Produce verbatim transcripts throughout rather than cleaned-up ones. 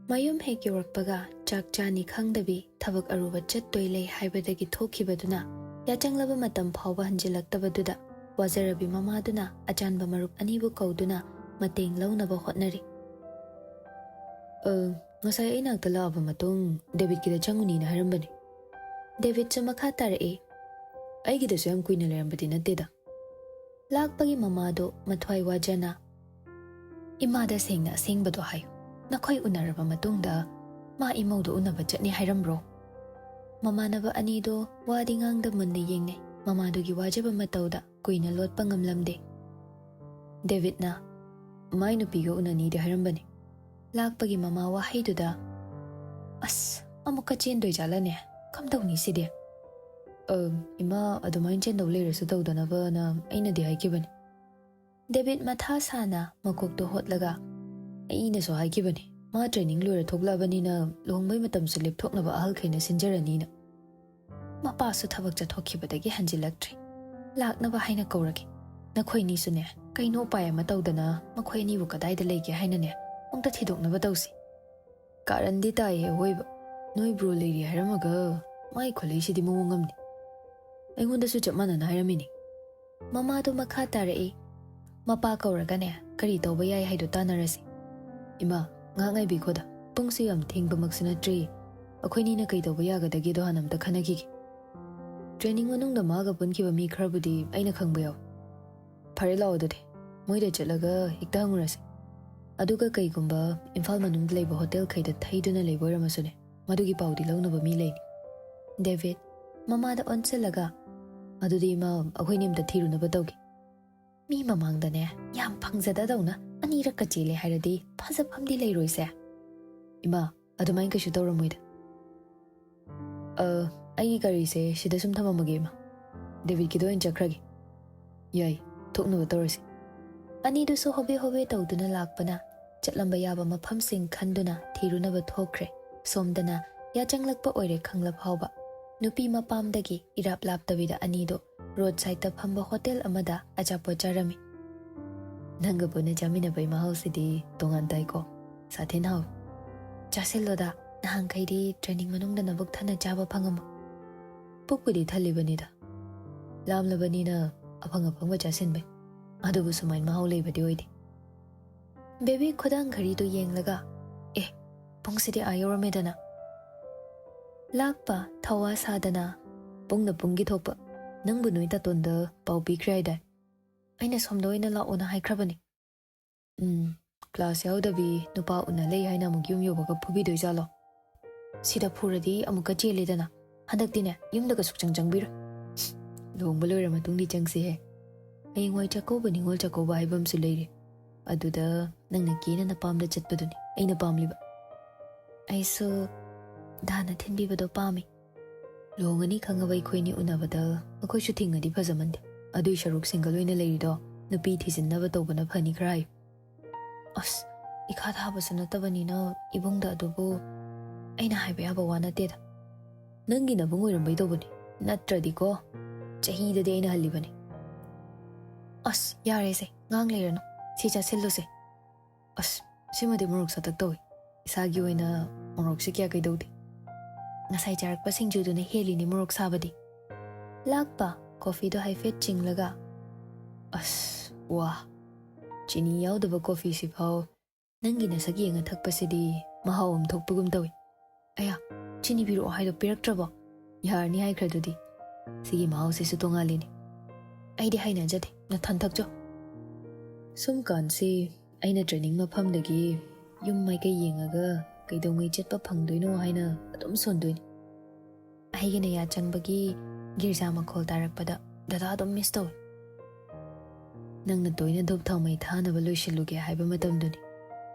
ꯃꯌꯨꯝ ꯍꯦꯛ ꯌꯧꯔꯛꯄꯒ ꯆꯥꯛ ꯆꯥꯅꯤ ꯈꯪꯗꯕꯤ ꯊꯕꯛ ꯑꯔꯨꯕ ꯆꯠꯇꯣꯏ ꯂꯩ ꯍꯥꯏꯕꯗꯒꯤ ꯊꯣꯛꯈꯤꯕꯗꯨꯅ ꯌꯥꯆꯪꯂꯕ ꯃꯇꯝ ꯐꯥꯎꯕ ꯍꯟꯖꯤꯜꯂꯛꯇꯕꯗꯨꯗ ꯋꯥꯖꯔꯕꯤ ꯃꯃꯥꯗꯨꯅ ꯑꯆꯥꯟꯕ ꯃꯔꯨꯞ ꯑꯅꯤꯕꯨ ꯀꯧꯗꯨꯅ ꯃꯇꯦꯡ ꯂꯧꯅꯕ ꯍꯣꯠꯅꯔꯤ꯫ "ꯑ, ꯉꯁꯥꯏ ꯑꯩ ꯅꯥꯛꯇ ꯂꯥꯛꯑꯕ ꯃꯇꯨꯡ ꯗꯦꯕꯤꯠꯀꯤꯗ ꯆꯪꯉꯨꯅꯤꯅ ꯍꯥꯏꯔꯝꯕꯅꯤ꯫" ꯗꯦꯕꯤꯠꯁꯨ ꯃꯈꯥ ꯇꯥꯔꯛꯏ, "ꯑꯩꯒꯤꯗꯁꯨ ꯌꯥꯝ ꯀꯨꯏꯅ ꯂꯩꯔꯝꯕꯗꯤ ꯅꯠꯇꯦꯗ꯫" ꯂꯥꯛꯄꯒꯤ ꯃꯃꯥꯗꯣ ꯃꯊ꯭ꯋꯥꯏ ꯋꯥꯖꯅ, "ꯏꯃꯥꯗ ꯁꯦꯡꯅ ꯑꯁꯦꯡꯕꯗꯣ ꯍꯥꯏꯌꯨ꯫ ꯅꯈꯣꯏ ꯎꯅꯔꯕ ꯃꯇꯨꯡꯗ ꯃꯥ ꯏꯃꯧꯗꯣ ꯎꯅꯕ ꯆꯠꯅꯤ ꯍꯥꯏꯔꯝꯕ꯭ꯔꯣ?" ꯃꯃꯥꯟꯅꯕ ꯑꯅꯤꯗꯣ ꯋꯥꯗꯤ ꯉꯥꯡꯗ ꯃꯨꯟꯅ ꯌꯦꯡꯅꯩ꯫ ꯃꯃꯥꯗꯨꯒꯤ ꯋꯥꯖꯕ ꯃꯇꯧꯗ ꯀꯨꯏꯅ ꯂꯣꯠꯄ ꯉꯝꯂꯝꯗꯦ꯫ ꯗꯦꯕꯤꯠꯅ, "ꯃꯥꯏ ꯅꯨꯄꯤꯒ ꯎꯅꯅꯤꯗꯤ ꯍꯥꯏꯔꯝꯕꯅꯤ꯫" ꯂꯥꯛꯄꯒꯤ ꯃꯃꯥ ꯋꯥꯍꯩꯗꯨꯗ, "ꯑꯁ, ꯑꯃꯨꯛꯀ ꯆꯦꯟꯗꯣꯏ ꯖꯥꯠꯂꯅꯦ? ꯀꯝꯗꯧꯅꯤ ꯁꯤꯗꯤ?" "ꯑ, ꯏꯃꯥ, ꯑꯗꯨꯃꯥꯏꯅ ꯆꯦꯟꯗꯧ ꯂꯩꯔꯁꯨ ꯇꯧꯗꯅꯕꯅ ꯑꯩꯅꯗꯤ ꯍꯥꯏꯈꯤꯕꯅꯤ꯫" ꯗꯦꯕꯤꯠ ꯃꯊꯥ ꯁꯥꯅ ꯃꯀꯣꯛꯇꯣ ꯍꯣꯠꯂꯒ, "ꯑꯩꯅꯁꯨ ꯍꯥꯏꯈꯤꯕꯅꯤ, ꯃꯥ ꯇ꯭ꯔꯦꯅꯤꯡ ꯂꯣꯏꯔ ꯊꯣꯛꯂꯛꯑꯕꯅꯤꯅ ꯂꯨꯍꯣꯡꯕꯩ ꯃꯇꯝꯁꯨ ꯂꯦꯞꯊꯣꯛꯅꯕ ꯑꯍꯜꯈꯩꯅ ꯁꯤꯟꯖꯔꯅꯤꯅ꯫" ꯃꯄꯥꯁꯨ ꯊꯕꯛ ꯆꯠꯊꯣꯛꯈꯤꯕꯗꯒꯤ ꯍꯟꯖꯤꯜꯂꯛꯇ꯭ꯔꯤ꯫ "ꯂꯥꯛꯅꯕ ꯍꯥꯏꯅ ꯀꯧꯔꯒꯦ꯫ ꯅꯈꯣꯏꯅꯤꯁꯨꯅꯦ, ꯀꯩꯅꯣ ꯎꯄꯥꯏ ꯑꯃ ꯇꯧꯗꯅ ꯃꯈꯣꯏ ꯑꯅꯤꯕꯨ ꯀꯗꯥꯏꯗ ꯂꯩꯒꯦ ꯍꯥꯏꯅꯅꯦ, ꯑꯃꯨꯛꯇ ꯊꯤꯗꯣꯛꯅꯕ ꯇꯧꯁꯤ꯫" "ꯀꯥꯔꯟꯗꯤ ꯇꯥꯏꯍꯦ ꯑꯋꯣꯏꯕ꯫ ꯅꯣꯏ ꯕ꯭ꯔꯣ ꯂꯩꯔꯤ ꯍꯥꯏꯔꯝꯃꯒ ꯃꯥꯏ ꯈꯣꯂꯩꯁꯤꯗꯤ ꯃꯑꯣꯡ ꯑꯃꯅꯤ꯫ ꯑꯩꯉꯣꯟꯗꯁꯨ ꯆꯞ ꯃꯥꯟꯅꯅ ꯍꯥꯏꯔꯝꯃꯤꯅꯤ꯫" ꯃꯃꯥꯗꯣ ꯃꯈꯥ ꯇꯥꯔꯛꯏ, "ꯃꯄꯥ ꯀꯧꯔꯒꯅꯦ, ꯀꯔꯤ ꯇꯧꯕ ꯌꯥꯏ ꯍꯥꯏꯗꯣ ꯇꯥꯟꯅꯔꯁꯤ꯫ ꯏꯃꯥ, ꯉꯥꯏꯍꯥꯛ ꯉꯥꯏꯕꯤꯈꯣꯗ, ꯄꯨꯡꯁꯨ ꯌꯥꯝ ꯊꯦꯡꯕꯃꯛꯁꯨ ꯅꯠꯇ꯭ꯔꯤ꯫ ꯑꯩꯈꯣꯏꯅꯤꯅ ꯀꯩ ꯇꯧꯕ ꯌꯥꯒꯗꯒꯦꯗꯣ ꯍꯥꯟꯅ ꯑꯝꯇ ꯈꯟꯅꯈꯤꯒꯦ꯫ ꯇ꯭ꯔꯦꯅꯤꯡ ꯃꯅꯨꯡꯗ ꯃꯥꯒ ꯄꯨꯟꯈꯤꯕ ꯃꯤ ꯈꯔꯕꯨꯗꯤ ꯑꯩꯅ ꯈꯪꯕ ꯌꯥꯎꯏ꯫" "ꯐꯔꯦ, ꯂꯥꯛꯑꯣ ꯑꯗꯨꯗꯤ, ꯃꯣꯏꯗ ꯆꯠꯂꯒ ꯍꯦꯛꯇ ꯍꯪꯉꯨꯔꯁꯤ꯫ ꯑꯗꯨꯒ ꯀꯩꯒꯨꯝꯕ ꯏꯝꯐꯥꯜ ꯃꯅꯨꯡꯗ ꯂꯩꯕ ꯍꯣꯇꯦꯜꯈꯩꯗ ꯊꯩꯗꯨꯅ ꯂꯩꯕ ꯑꯣꯏꯔꯝꯃꯁꯨꯅꯦ, ꯃꯗꯨꯒꯤ ꯄꯥꯎꯗꯤ ꯂꯧꯅꯕ ꯃꯤ ꯂꯩꯅꯤ꯫" ꯗꯦꯕꯤꯠ ꯃꯃꯥꯗ ꯑꯣꯟꯁꯤꯜꯂꯒ, "ꯑꯗꯨꯗꯤ ꯏꯃꯥ, ꯑꯩꯈꯣꯏꯅꯤ ꯑꯝꯇ ꯊꯤꯔꯨꯅꯕ ꯇꯧꯒꯦ꯫ ꯃꯤ ꯃꯃꯥꯡꯗꯅꯦ, ꯌꯥꯝ ꯐꯪꯖꯗꯗꯧꯅ ꯑꯅꯤꯔꯛꯀ ꯆꯦꯜꯂꯦ ꯍꯥꯏꯔꯗꯤ ꯐꯖꯐꯝꯗꯤ ꯂꯩꯔꯣꯏꯁꯦ꯫" "ꯏꯃꯥ, ꯑꯗꯨꯃꯥꯏꯅ ꯀꯩꯁꯨ ꯇꯧꯔꯝꯃꯣꯏꯗ꯫ ꯑ, ꯑꯩꯒꯤ ꯒꯥꯔꯤꯁꯦ ꯁꯤꯗ ꯁꯨꯝ ꯊꯝꯃꯝꯃꯒꯦ, ꯏꯃꯥ꯫ ꯗꯦꯕꯤꯠꯀꯤꯗ ꯑꯣꯏꯅ ꯆꯠꯈ꯭ꯔꯒꯦ꯫" "ꯌꯥꯏ, ꯊꯣꯛꯅꯕ ꯇꯧꯔꯁꯤ꯫" ꯑꯅꯤꯗꯨꯁꯨ ꯍꯣꯕꯦ ꯍꯣꯕꯦ ꯇꯧꯗꯨꯅ ꯂꯥꯛꯄꯅ ꯆꯠꯂꯝꯕ ꯌꯥꯕ ꯃꯐꯝꯁꯤꯡ ꯈꯟꯗꯨꯅ ꯊꯤꯔꯨꯅꯕ ꯊꯣꯛꯈ꯭ꯔꯦ꯫ ꯁꯣꯝꯗꯅ ꯌꯥꯆꯪꯂꯛꯄ ꯑꯣꯏꯔꯦ ꯈꯪꯂ ꯐꯥꯎꯕ꯫ ꯅꯨꯄꯤ ꯃꯄꯥꯝꯗꯒꯤ ꯏꯔꯥꯞ ꯂꯥꯞꯇꯕꯤꯗ ꯑꯅꯤꯗꯣ ꯔꯣꯗ ꯁꯥꯏꯗꯇ ꯐꯝꯕ ꯍꯣꯇꯦꯜ ꯑꯃꯗ ꯑꯆꯥꯄꯣꯠ ꯆꯥꯔꯝꯃꯤ꯫ "ꯅꯪꯒ ꯄꯨꯟꯅ ꯆꯥꯃꯤꯟꯅꯕꯒꯤ ꯃꯍꯥꯎꯁꯤꯗꯤ ꯇꯣꯉꯥꯟ ꯇꯥꯏꯀꯣ꯫ ꯁꯥꯊꯤꯅ ꯍꯥꯎꯏ꯫" ꯆꯥꯁꯤꯜꯂꯣꯗ, ꯅꯍꯥꯟꯈꯩꯗꯤ training ꯃꯅꯨꯡꯗ ꯅꯕꯨꯛ ꯊꯟꯅ ꯆꯥꯕ ꯐꯪꯉꯝꯃꯣ꯫ ꯄꯨꯛꯄꯨꯗꯤ ꯊꯜꯂꯤꯕꯅꯤꯗ, ꯂꯥꯝꯂꯕꯅꯤꯅ ꯑꯐꯪ ꯑꯐꯪꯕ ꯆꯥꯁꯤꯟꯕꯩ꯫ ꯑꯗꯨꯕꯨ ꯁꯨꯃꯥꯏꯅ ꯃꯍꯥꯎ ꯂꯩꯕꯗꯤ ꯑꯣꯏꯗꯦ꯫ ꯕꯦꯕꯤ ꯈꯨꯗꯥꯡ ꯘꯔꯤꯗꯨ ꯌꯦꯡꯂꯒ, "ꯑꯦ, ꯄꯨꯡꯁꯤꯗꯤ ꯑꯥ ꯌꯧꯔꯝꯃꯦꯗꯅ꯫" ꯂꯥꯛꯄ ꯊꯧꯋꯥ ꯁꯥꯗꯅ, "ꯄꯨꯡꯅ ꯄꯨꯡꯒꯤ ꯊꯣꯛꯄ, ꯅꯪꯕꯨ ꯅꯣꯏ ꯇꯥꯇꯣꯟꯗ ꯄꯥꯎ ꯄꯤꯈ꯭ꯔꯦ ꯍꯥꯏꯗꯥꯏ? ꯑꯩꯅ ꯁꯣꯝꯗ ꯑꯣꯏꯅ ꯂꯥꯛꯑꯣꯅ ꯍꯥꯏꯈ꯭ꯔꯕꯅꯤ꯫" "ꯎꯝ, class ꯌꯥꯎꯗꯕꯤ ꯅꯨꯄꯥ ꯎꯅ ꯂꯩ ꯍꯥꯏꯅ ꯑꯃꯨꯛ ꯌꯨꯝ ꯌꯧꯕꯒ ꯐꯨꯕꯤꯗꯣꯏꯖꯥꯠꯂꯣ? ꯁꯤꯗ ꯐꯨꯔꯗꯤ ꯑꯃꯨꯛꯀ ꯆꯦꯜꯂꯦꯗꯅ꯫ ꯍꯟꯗꯛꯇꯤꯅꯦ, ꯌꯨꯝꯗꯒ ꯁꯨꯛꯆꯪ ꯆꯪꯕꯤꯔꯣꯏ꯫ ꯂꯨꯍꯣꯡꯕ ꯂꯣꯏꯔ ꯃꯇꯨꯡꯗꯤ ꯆꯪꯁꯤꯍꯦ꯫ ꯍꯌꯦꯡꯋꯥꯏ ꯆꯥꯛꯀꯧꯕ ꯅꯤꯉꯣꯜ ꯆꯥꯛꯀꯧꯕ ꯍꯥꯏꯕ ꯑꯃꯁꯨ ꯂꯩꯔꯤ꯫ ꯑꯗꯨꯗ ꯅꯪꯅ ꯀꯦꯅ ꯅꯄꯥꯝꯗ ꯆꯠꯄꯗꯨꯅꯤ ꯑꯩꯅ ꯄꯥꯝꯂꯤꯕ꯫" "ꯑꯩꯁꯨ ꯗꯥꯅ ꯊꯤꯟꯕꯤꯕꯗꯣ ꯄꯥꯝꯃꯤ꯫" "ꯂꯨꯍꯣꯡꯉꯅꯤ ꯈꯪꯉꯕ ꯑꯩꯈꯣꯏꯅꯤ ꯎꯅꯕꯗ ꯃꯈꯣꯏꯁꯨ ꯊꯤꯡꯉꯗꯤ ꯐꯖꯃꯟꯗꯦ꯫ ꯑꯗꯨꯏ ꯁꯔꯨꯛ single ꯑꯣꯏꯅ ꯂꯩꯔꯤꯗꯣ ꯅꯨꯄꯤ ꯊꯤꯖꯤꯟꯅꯕ ꯇꯧꯕꯅ ꯐꯅꯤ ꯈꯔ ꯍꯥꯏꯌꯨ꯫" "ꯑꯁ, ꯏꯈꯥ ꯊꯥꯕꯁꯨ ꯅꯠꯇꯕꯅꯤꯅ ꯏꯕꯨꯡꯗ ꯑꯗꯨꯕꯨ ꯑꯩꯅ ꯍꯥꯏꯕ ꯌꯥꯕ ꯋꯥ ꯅꯠꯇꯦꯗ꯫" "ꯅꯪꯒꯤ ꯅꯕꯨꯡ ꯑꯣꯏꯔꯝꯕꯩ ꯇꯧꯕꯅꯤ, ꯅꯠꯇ꯭ꯔꯗꯤꯀꯣ ꯆꯍꯤꯗꯗꯤ ꯑꯩꯅ ꯍꯜꯂꯤꯕꯅꯤ꯫" "ꯑꯁ, ꯌꯥꯔꯦꯁꯦ, ꯉꯥꯡ ꯂꯩꯔꯅꯨ, ꯁꯤ ꯆꯥꯁꯤꯜꯂꯨꯁꯦ꯫" "ꯑꯁ, ꯁꯤꯃꯗꯤ ꯃꯣꯔꯣꯛ ꯁꯥꯇꯛ ꯇꯧꯏ꯫ ꯏꯁꯥꯒꯤ ꯑꯣꯏꯅ ꯃꯣꯔꯣꯛꯁꯦ ꯀꯌꯥ ꯀꯩꯗꯧꯗꯦ꯫ ꯉꯁꯥꯏ ꯆꯥꯔꯛꯄ ꯁꯤꯡꯖꯨꯗꯨꯅ ꯍꯦꯜꯂꯤꯅꯦ ꯃꯣꯔꯣꯛ ꯁꯥꯕꯗꯤ꯫" ꯂꯥꯛꯄ ꯀꯣꯐꯤꯗꯣ ꯍꯥꯏꯐꯦꯠ ꯆꯤꯡꯂꯒ, "ꯑꯁ, ꯋꯥ, ꯆꯤꯅꯤ ꯌꯥꯎꯗꯕ ꯀꯣꯐꯤ ꯁꯤꯐꯥꯎ ꯅꯪꯒꯤ ꯅꯁꯛ ꯌꯦꯡꯉ ꯊꯛꯄꯁꯤꯗꯤ ꯃꯍꯥꯎ ꯑꯃ ꯊꯣꯛꯄꯒꯨꯝ ꯇꯧꯏ꯫ ꯑꯌꯥ, ꯆꯤꯅꯤ ꯄꯤꯔꯛꯑꯣ ꯍꯥꯏꯗꯣ ꯄꯤꯔꯛꯇ꯭ꯔꯕꯣ? ꯌꯥꯔꯅꯤ ꯍꯥꯏꯈ꯭ꯔꯗꯨꯗꯤ꯫ ꯁꯤꯒꯤ ꯃꯍꯥꯎꯁꯤꯁꯨ ꯇꯣꯉꯥꯜꯂꯤꯅꯦ꯫ ꯑꯩꯗꯤ ꯍꯩꯅꯖꯗꯦ, ꯅꯊꯟ ꯊꯛꯆꯧ꯫" ꯁꯨꯝ ꯀꯥꯟꯁꯤ ꯑꯩꯅ training ꯃꯐꯝꯗꯒꯤ ꯌꯨꯝ ꯃꯥꯏꯀꯩ ꯌꯦꯡꯉꯒ ꯀꯩꯗꯧꯉꯩ ꯆꯠꯄ ꯐꯪꯗꯣꯏꯅꯣ ꯍꯥꯏꯅ ꯑꯗꯨꯝ ꯁꯣꯟꯗꯣꯏꯅꯤ꯫ ꯑꯩꯒꯤꯅ ꯌꯥ ꯆꯪꯕꯒꯤ ꯒꯤꯔꯖꯥ ꯃꯈꯣꯜ ꯇꯥꯔꯛꯄꯗ ꯗꯗꯥ ꯑꯗꯨꯝ miss ꯇꯧꯏ꯫ ꯅꯪꯅ ꯇꯣꯏꯅ ꯙꯨꯞ ꯊꯥꯎꯃꯩ ꯊꯥꯅꯕ ꯂꯣꯏꯁꯤꯜꯂꯨꯒꯦ ꯍꯥꯏꯕ ꯃꯇꯝꯗꯨꯅꯤ꯫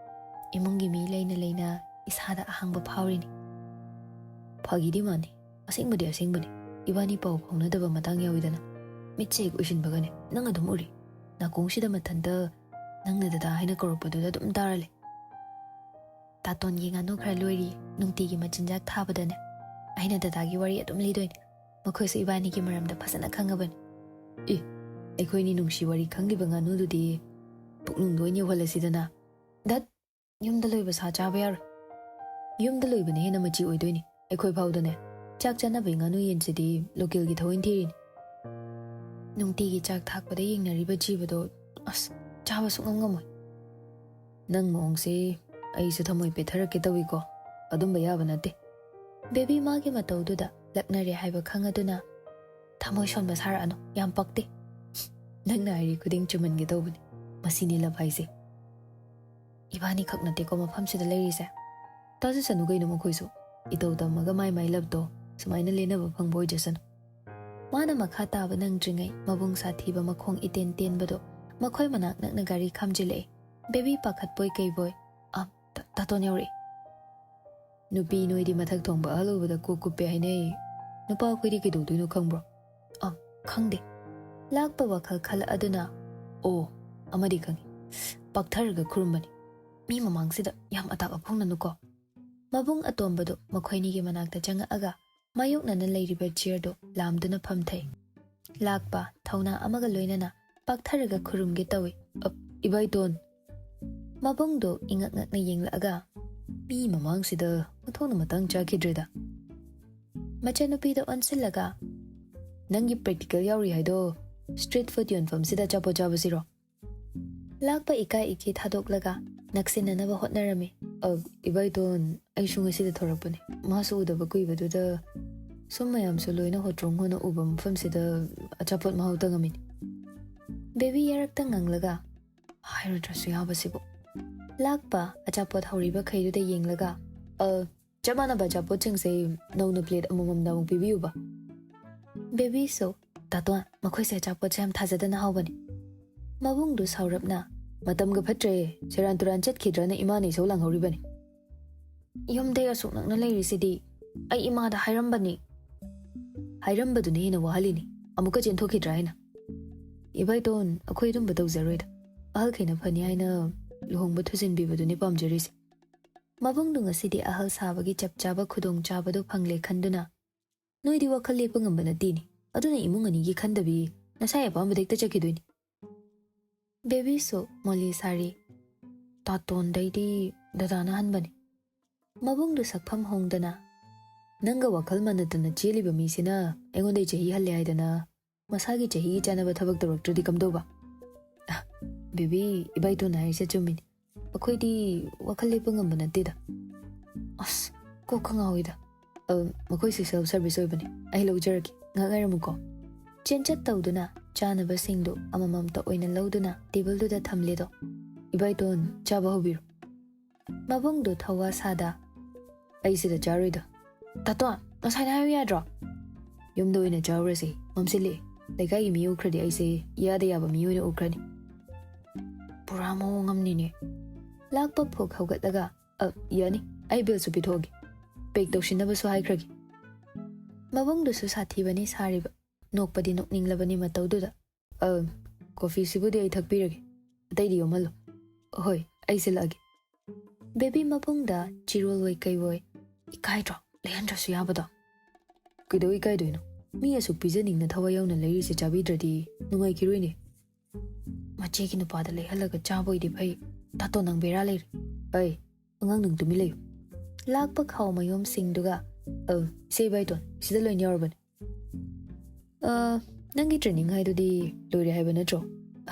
ꯏꯃꯨꯡꯒꯤ ꯃꯤ ꯂꯩꯅ ꯂꯩꯅ ꯏꯁꯥꯗ ꯑꯍꯥꯡꯕ ꯐꯥꯎꯔꯤꯅꯤ꯫ ꯐꯥꯒꯤꯗꯤ ꯃꯥꯟꯅꯤ, ꯑꯁꯦꯡꯕꯗꯤ ꯑꯁꯦꯡꯕꯅꯤ꯫ ꯏꯕꯥꯅꯤ ꯄꯥꯎ ꯐꯥꯎꯅꯗꯕ ꯃꯇꯥꯡ ꯌꯥꯎꯏꯗꯅ꯫ ꯃꯤꯠꯁꯦ ꯍꯦꯛ ꯎꯏꯁꯤꯟꯕꯒꯅꯦ ꯅꯪ ꯑꯗꯨꯝ ꯎꯔꯤ꯫ ꯅꯥꯀꯣꯡꯁꯤꯗ ꯃꯊꯟꯇ ꯅꯪꯅ ꯗꯗꯥ ꯍꯥꯏꯅ ꯀꯧꯔꯛꯄꯗꯨꯗ ꯑꯗꯨꯝ ꯇꯥꯔ ꯂꯩ꯫ ꯇꯥꯇꯣꯟꯒꯤ ꯉꯥꯅꯨ ꯈꯔ ꯂꯣꯏꯔꯤ, ꯅꯨꯡꯇꯤꯒꯤ ꯃꯆꯤꯟꯖꯥꯛ ꯊꯥꯕꯗꯅꯦ ꯑꯩꯅ ꯗꯗꯥꯒꯤ ꯋꯥꯔꯤ ꯑꯗꯨꯝ ꯂꯤꯗꯣꯏꯅꯦ꯫ ꯃꯈꯣꯏꯁꯨ ꯏꯕꯥꯅꯤꯒꯤ ꯃꯔꯝꯗ ꯐꯖꯅ ꯈꯪꯉꯕꯅꯤ꯫ ꯑꯦ, ꯑꯩꯈꯣꯏꯅꯤ ꯅꯨꯡꯁꯤ ꯋꯥꯔꯤ ꯈꯪꯂꯤꯕ ꯉꯥꯅꯨꯗꯨꯗꯤ ꯄꯨꯛꯅꯨꯡꯗ ꯑꯣꯏꯅ ꯌꯧꯍꯜꯂꯁꯤꯗꯅ꯫ ꯗꯠ, ꯌꯨꯝꯗ ꯂꯣꯏꯕ ꯁꯥ ꯆꯥꯕ ꯌꯥꯔꯣꯏ꯫ ꯌꯨꯝꯗ ꯂꯣꯏꯕꯅ ꯍꯦꯟꯅ ꯃꯆꯤ ꯑꯣꯏꯗꯣꯏꯅꯤ꯫ ꯑꯩꯈꯣꯏ ꯐꯥꯎꯗꯅꯦ, ꯆꯥꯛ ꯆꯥꯅꯕꯩ ꯉꯥꯅꯨ ꯌꯦꯟꯁꯤꯗꯤ ꯂꯣꯀꯦꯜꯒꯤ ꯊꯑꯣꯏꯅ ꯊꯤꯔꯤꯅꯤ꯫ ꯅꯨꯡꯇꯤꯒꯤ ꯆꯥꯛ ꯊꯥꯛꯄꯗ ꯌꯦꯡꯅꯔꯤꯕ ꯖꯤꯕꯗꯣ, ꯑꯁ, ꯆꯥꯕ ꯁꯨꯡꯉꯝ ꯉꯝꯃꯣꯏ꯫ ꯅꯪ ꯃꯑꯣꯡꯁꯤ ꯑꯩꯁꯨ ꯊꯃꯣꯏ ꯄꯦꯠꯊꯔꯛꯀꯦ ꯇꯧꯏꯀꯣ꯫ ꯑꯗꯨꯝꯕ ꯌꯥꯕ ꯅꯠꯇꯦ꯫ ꯕꯦꯕꯤ ꯃꯥꯒꯤ ꯃꯇꯧꯗꯨꯗ ꯂꯛꯅꯔꯦ ꯍꯥꯏꯕ ꯈꯪꯉꯗꯨꯅ ꯊꯃꯣꯏ ꯁꯣꯟꯕ ꯁꯥꯔꯛꯑꯅꯨ, ꯌꯥꯝ ꯄꯛꯇꯦ꯫ ꯅꯪꯅ ꯍꯥꯏꯔꯤ ꯈꯨꯗꯤꯡ ꯆꯨꯝꯍꯟꯒꯦ ꯇꯧꯕꯅꯤ꯫ ꯃꯁꯤꯅꯤ ꯂꯞ ꯍꯥꯏꯁꯦ꯫ ꯏꯕꯥꯅꯤꯈꯛ ꯅꯠꯇꯦꯀꯣ ꯃꯐꯝꯁꯤꯗ ꯂꯩꯔꯤꯁꯦ꯫ ꯇꯥꯖꯁꯅꯨ ꯀꯩꯅꯣ ꯃꯈꯣꯏꯁꯨ꯫ ꯏꯇꯧ ꯇꯝꯃꯒ ꯃꯥꯏ ꯃꯥꯏ ꯂꯞꯇꯣ ꯁꯨꯃꯥꯏꯅ ꯂꯦꯟꯅꯕ ꯐꯪꯕ ꯑꯣꯏꯖꯁꯅꯨ꯫ ꯃꯥꯅ ꯃꯈꯥ ꯇꯥꯕ ꯅꯪꯗ꯭ꯔꯤꯉꯩ ꯃꯕꯨꯡ ꯁꯥꯊꯤꯕ ꯃꯈꯣꯡ ꯏꯇꯦꯟ ꯇꯦꯟꯕꯗꯣ ꯃꯈꯣꯏ ꯃꯅꯥꯛ ꯅꯛꯅ ꯒꯥꯔꯤ ꯈꯥꯝꯖꯤꯜꯂꯛꯑꯦ꯫ ꯕꯦꯕꯤ ꯄꯥꯈꯠꯄꯣꯏ ꯀꯩꯕꯣꯏ, "ꯑ, ꯇ-, ꯇꯥꯇꯣꯟ ꯌꯧꯔꯛꯑꯦ꯫" "ꯅꯨꯄꯤ ꯅꯣꯏꯗꯤ ꯃꯊꯛ ꯊꯣꯡꯕ ꯑꯍꯜ ꯎꯕꯗ ꯀꯣꯛ ꯀꯨꯞꯄꯦ ꯍꯥꯏꯅꯩ꯫ ꯅꯨꯄꯥ ꯑꯩꯈꯣꯏꯗꯤ ꯀꯩꯗꯧꯗꯣꯏꯅꯣ ꯈꯪꯕ꯭ꯔꯣ?" "ꯑ, ꯈꯪꯗꯦ꯫" ꯂꯥꯛꯄ ꯋꯥꯈꯜ ꯈꯜꯂꯛꯑꯗꯨꯅ, "ꯑꯣ, ꯑꯃꯗꯤ ꯈꯪꯉꯤ꯫ ꯄꯥꯛꯊꯔꯒ ꯈꯨꯔꯨꯝꯕꯅꯤ꯫ ꯃꯤ ꯃꯃꯥꯡꯁꯤꯗ ꯌꯥꯝ ꯑꯇꯥꯛ ꯑꯐꯣꯡꯅꯅꯨꯀꯣ꯫" ꯃꯕꯨꯡ ꯑꯇꯣꯝꯕꯗꯨ ꯃꯈꯣꯏꯅꯤꯒꯤ ꯃꯅꯥꯛꯇ ꯆꯪꯉꯛꯑꯒ ꯃꯥꯌꯣꯛꯅꯅ ꯂꯩꯔꯤꯕ ꯆꯤꯌꯔꯗꯨ ꯂꯥꯝꯗꯨꯅ ꯐꯝꯊꯩ꯫ ꯂꯥꯛꯄ ꯊꯧꯅꯥ ꯑꯃꯒ ꯂꯣꯏꯅꯅ ꯄꯥꯛꯊꯔꯒ ꯈꯨꯔꯨꯝꯒꯦ ꯇꯧꯏ꯫ "ꯑ, ꯏꯕꯥꯏꯇꯣꯟ꯫" ꯃꯕꯨꯡꯗꯣ ꯏꯉꯛ ꯉꯛꯅ ꯌꯦꯡꯂꯛꯑꯒ, "ꯃꯤ ꯃꯃꯥꯡꯁꯤꯗ ꯃꯊꯧꯅ ꯃꯇꯥꯡ ꯆꯥꯈꯤꯗ꯭ꯔꯦꯗ꯫" ꯃꯆꯟꯅꯨꯄꯤꯗ ꯑꯣꯟꯁꯤꯜꯂꯒ, "ꯅꯪꯒꯤ ꯄ꯭ꯔꯦꯛꯇꯤꯀꯦꯜ ꯌꯥꯎꯔꯤ ꯍꯥꯏꯗꯣ ꯁ꯭ꯇ꯭ꯔꯤꯠ ꯐꯨꯗ ꯌꯣꯟꯐꯝꯁꯤꯗ ꯑꯆꯥꯄꯣꯠ ꯆꯥꯕꯁꯤꯔꯣ?" ꯂꯥꯛꯄ ꯏꯀꯥꯏ ꯏꯀꯤ ꯊꯥꯗꯣꯛꯂꯒ ꯅꯛꯁꯤꯟꯅꯅꯕ ꯍꯣꯠꯅꯔꯝꯃꯤ꯫ "ꯑ, ꯏꯕꯥꯏꯇꯣꯟ, ꯑꯩꯁꯨ ꯉꯁꯤꯗ ꯊꯣꯔꯛꯄꯅꯦ꯫ ꯃꯥꯁꯨ ꯎꯗꯕ ꯀꯨꯏꯕꯗꯨꯗ ꯁꯨꯝ ꯃꯌꯥꯝꯁꯨ ꯂꯣꯏꯅ ꯍꯣꯇ꯭ꯔꯣꯡ ꯍꯣꯅ ꯎꯕ ꯃꯐꯝꯁꯤꯗ ꯑꯆꯥꯄꯣꯠ ꯃꯍꯥꯎ ꯇꯪꯉꯝꯃꯤꯅꯤ꯫" ꯕꯦꯕꯤ ꯌꯥꯔꯛꯇ ꯉꯪꯂꯒ, "ꯍꯥꯏꯔꯨꯗ꯭ꯔꯁꯨ ꯌꯥꯕꯁꯤꯕꯨ꯫" ꯂꯥꯛꯄ ꯑꯆꯥꯄꯣꯠ ꯍꯧꯔꯤꯕ ꯈꯩꯗꯨꯗ ꯌꯦꯡꯂꯒ, "ꯑ, ꯆꯞ ꯃꯥꯟꯅꯕ ꯑꯆꯥꯄꯣꯠꯁꯤꯡꯁꯦ ꯅꯧꯅ ꯄ꯭ꯂꯦꯠ ꯑꯃꯃꯝꯗ ꯑꯃꯨꯛ ꯄꯤꯕꯤꯌꯨꯕ꯫" ꯕꯦꯕꯤꯁꯨ, "ꯇꯥꯇꯣꯟ, ꯃꯈꯣꯏꯁꯦ ꯑꯆꯥꯄꯣꯠꯁꯦ ꯌꯥꯝ ꯊꯥꯖꯗꯅ ꯍꯥꯎꯕꯅꯤ꯫" ꯃꯕꯨꯡꯗꯨ ꯁꯥꯎꯔꯞꯅ, "ꯃꯇꯝꯒ ꯐꯠꯇ꯭ꯔꯦ, ꯁꯦꯔꯥꯟ ꯇꯨꯔꯥꯟ ꯆꯠꯈꯤꯗ꯭ꯔꯅ ꯏꯃꯥꯅ ꯏꯁꯧ ꯂꯥꯡꯍꯧꯔꯤꯕꯅꯤ꯫" "ꯌꯨꯝꯗꯩ ꯑꯁꯨꯛ ꯅꯛꯅ ꯂꯩꯔꯤꯁꯤꯗꯤ ꯑꯩ ꯏꯃꯥꯗ ꯍꯥꯏꯔꯝꯕꯅꯤ꯫" "ꯍꯥꯏꯔꯝꯕꯗꯨꯅ ꯍꯦꯟꯅ ꯋꯥꯍꯜꯂꯤꯅꯤ, ꯑꯃꯨꯛꯀ ꯆꯦꯟꯊꯣꯛꯈꯤꯗ꯭ꯔꯥ ꯍꯥꯏꯅ꯫" "ꯏꯕꯥꯏꯇꯣꯟ, ꯑꯩꯈꯣꯏ ꯑꯗꯨꯝꯕ ꯇꯧꯖꯔꯣꯏꯗ, ꯑꯍꯜꯈꯩꯅ ꯐꯅꯤ ꯍꯥꯏꯅ ꯂꯨꯍꯣꯡꯕ ꯊꯨꯖꯤꯟꯕꯤꯕꯗꯨꯅꯤ ꯄꯥꯝꯖꯔꯤꯁꯦ꯫" ꯃꯕꯨꯡꯗꯨ ꯉꯁꯤꯗꯤ ꯑꯍꯜ ꯁꯥꯕꯒꯤ ꯆꯞ ꯆꯥꯕ ꯈꯨꯗꯣꯡ ꯆꯥꯕꯗꯨ ꯐꯪꯂꯦ ꯈꯟꯗꯨꯅ, "ꯅꯣꯏꯗꯤ ꯋꯥꯈꯜ ꯂꯦꯞꯄ ꯉꯝꯕ ꯅꯠꯇꯦꯅꯦ, ꯑꯗꯨꯅ ꯏꯃꯨꯡ ꯑꯅꯤꯒꯤ ꯈꯟꯗꯕꯤ ꯅꯁꯥꯏ ꯑꯄꯥꯝꯕꯗ ꯍꯦꯛꯇ ꯆꯠꯈꯤꯗꯣꯏꯅꯤ꯫" ꯕꯦꯕꯤꯁꯨ ꯃꯣꯂꯤ ꯁꯥꯔꯤ, "ꯇꯥꯇꯣꯟꯗꯩꯗꯤ ꯗꯗꯥꯅ ꯍꯟꯕꯅꯤ꯫" ꯃꯕꯨꯡꯗꯨ ꯁꯛꯐꯝ ꯍꯣꯡꯗꯅ, "ꯅꯪꯒ ꯋꯥꯈꯜ ꯃꯥꯟꯅꯗꯅ ꯆꯦꯜꯂꯤꯕ ꯃꯤꯁꯤꯅ ꯑꯩꯉꯣꯟꯗꯩ ꯆꯍꯤ ꯍꯜꯂꯦ ꯍꯥꯏꯗꯅ ꯃꯁꯥꯒꯤ ꯆꯍꯤꯒꯤ ꯆꯥꯟꯅꯕ ꯊꯕꯛ ꯇꯧꯔꯛꯇ꯭ꯔꯗꯤ ꯀꯝꯗꯧꯕ?" "ꯑ, ꯕꯦꯕꯤ, ꯏꯕꯥꯏꯇꯣꯟꯅ ꯍꯥꯏꯔꯤꯁꯦ ꯆꯨꯝꯃꯤꯅꯤ꯫ ꯑꯩꯈꯣꯏꯗꯤ ꯋꯥꯈꯜ ꯂꯦꯞꯄ ꯉꯝꯕ ꯅꯠꯇꯦꯗ꯫ ꯑꯁ, ꯀꯣꯛꯀ ꯉꯥꯎꯏꯗ꯫ ꯑ, ꯃꯈꯣꯏꯁꯤ self service ꯑꯣꯏꯕꯅꯤ꯫ ꯑꯩ ꯂꯧꯖꯔꯒꯦ꯫ ꯉꯥꯏꯍꯥꯛ ꯉꯥꯏꯔꯝꯃꯨꯀꯣ꯫" ꯆꯦꯟꯆꯠ ꯇꯧꯗꯨꯅ ꯆꯥꯅꯕꯁꯤꯡꯗꯨ ꯑꯃꯃꯝꯇ ꯑꯣꯏꯅ ꯂꯧꯗꯨꯅ ꯇꯦꯕꯜꯗꯨꯗ ꯊꯝꯂꯦꯗꯣ꯫ "ꯏꯕꯥꯏꯇꯣꯟ, ꯆꯥꯕ ꯍꯧꯕꯤꯔꯣ꯫" ꯃꯕꯨꯡꯗꯨ ꯊꯧꯋꯥ ꯁꯥꯗ, "ꯑꯩ ꯁꯤꯗ ꯆꯥꯔꯣꯏꯗ꯫" "ꯇꯥꯇꯣꯟ, ꯉꯁꯥꯏꯅ ꯍꯥꯏꯌꯨ ꯌꯥꯗ꯭ꯔꯣ?" "ꯌꯨꯝꯗ ꯑꯣꯏꯅ ꯆꯥꯔꯨꯔꯁꯤ, ꯃꯝꯁꯤꯜꯂꯛꯑꯦ꯫ ꯂꯩꯀꯥꯏꯒꯤ ꯃꯤ ꯎꯈ꯭ꯔꯗꯤ ꯑꯩꯁꯦ ꯏꯌꯥꯗ ꯌꯥꯕ ꯃꯤ ꯑꯣꯏꯅ ꯎꯈ꯭ꯔꯅꯤ꯫" "ꯄꯨꯔꯥ ꯃꯑꯣꯡ ꯑꯃꯅꯤꯅꯦ꯫" ꯂꯥꯛꯄ ꯐꯨꯛ ꯍꯧꯒꯠꯂꯒ, "ꯑ, ꯌꯥꯅꯤ, ꯑꯩ ꯕꯤꯜꯁꯨ ꯄꯤꯊꯣꯛꯑꯒꯦ꯫ ꯄꯦꯛ ꯇꯧꯁꯤꯟꯅꯕꯁꯨ ꯍꯥꯏꯈ꯭ꯔꯒꯦ꯫" ꯃꯕꯨꯡꯗꯨꯁꯨ ꯁꯥꯊꯤꯕꯅꯤ ꯁꯥꯔꯤꯕ꯫ ꯅꯣꯛꯄꯗꯤ ꯅꯣꯛꯅꯤꯡꯂꯕꯅꯤ ꯃꯇꯧꯗꯨꯗ꯫ "ꯑ, ꯀꯣꯐꯤꯁꯤꯕꯨꯗꯤ ꯑꯩ ꯊꯛꯄꯤꯔꯒꯦ꯫ ꯑꯇꯩꯗꯤ ꯌꯣꯝꯍꯜꯂꯣ꯫" "ꯍꯣꯏ, ꯑꯩ ꯁꯤꯜꯂꯛꯑꯒꯦ꯫" ꯕꯦꯕꯤ ꯃꯕꯨꯡꯗ ꯆꯤꯔꯣꯜ ꯑꯣꯏ ꯀꯩ ꯑꯣꯏ, "ꯏꯀꯥꯏꯗ꯭ꯔꯣ? ꯂꯩꯍꯟꯗ꯭ꯔꯁꯨ ꯌꯥꯕꯗꯣ꯫" "ꯀꯩꯗꯧ ꯏꯀꯥꯏꯗꯣꯏꯅꯣ? ꯃꯤ ꯑꯁꯨꯛ ꯄꯤꯖꯅꯤꯡꯅ ꯊꯋꯥꯏ ꯌꯥꯎꯅ ꯂꯩꯔꯤꯁꯦ ꯆꯥꯕꯤꯗ꯭ꯔꯗꯤ ꯅꯨꯡꯉꯥꯏꯈꯤꯔꯣꯏꯅꯦ꯫" "ꯃꯆꯦꯒꯤ ꯅꯨꯄꯥꯗ ꯂꯩꯍꯜꯂꯒ ꯆꯥꯕ ꯑꯣꯏꯗꯤ ꯐꯩ꯫ ꯇꯥꯇꯣ, ꯅꯪ ꯕꯦꯔꯥ ꯂꯩꯔꯦ꯫" "ꯑꯩ, ꯑꯉꯥꯡ, ꯅꯪ ꯇꯨꯃꯤꯟ ꯂꯩꯌꯨ꯫" ꯂꯥꯛꯄ ꯈꯥꯎ ꯃꯌꯣꯝꯁꯤꯡꯗꯨꯒ, "ꯑ, ꯏꯆꯦ ꯏꯕꯥꯏꯇꯣꯟ, ꯁꯤꯗ ꯂꯣꯏꯅ ꯌꯥꯎꯔꯕꯅꯤ꯫" "ꯑ, ꯅꯪꯒꯤ training ꯍꯥꯏꯗꯨꯗꯤ ꯂꯣꯏꯔꯦ ꯍꯥꯏꯕ ꯅꯠꯇ꯭ꯔꯣ?"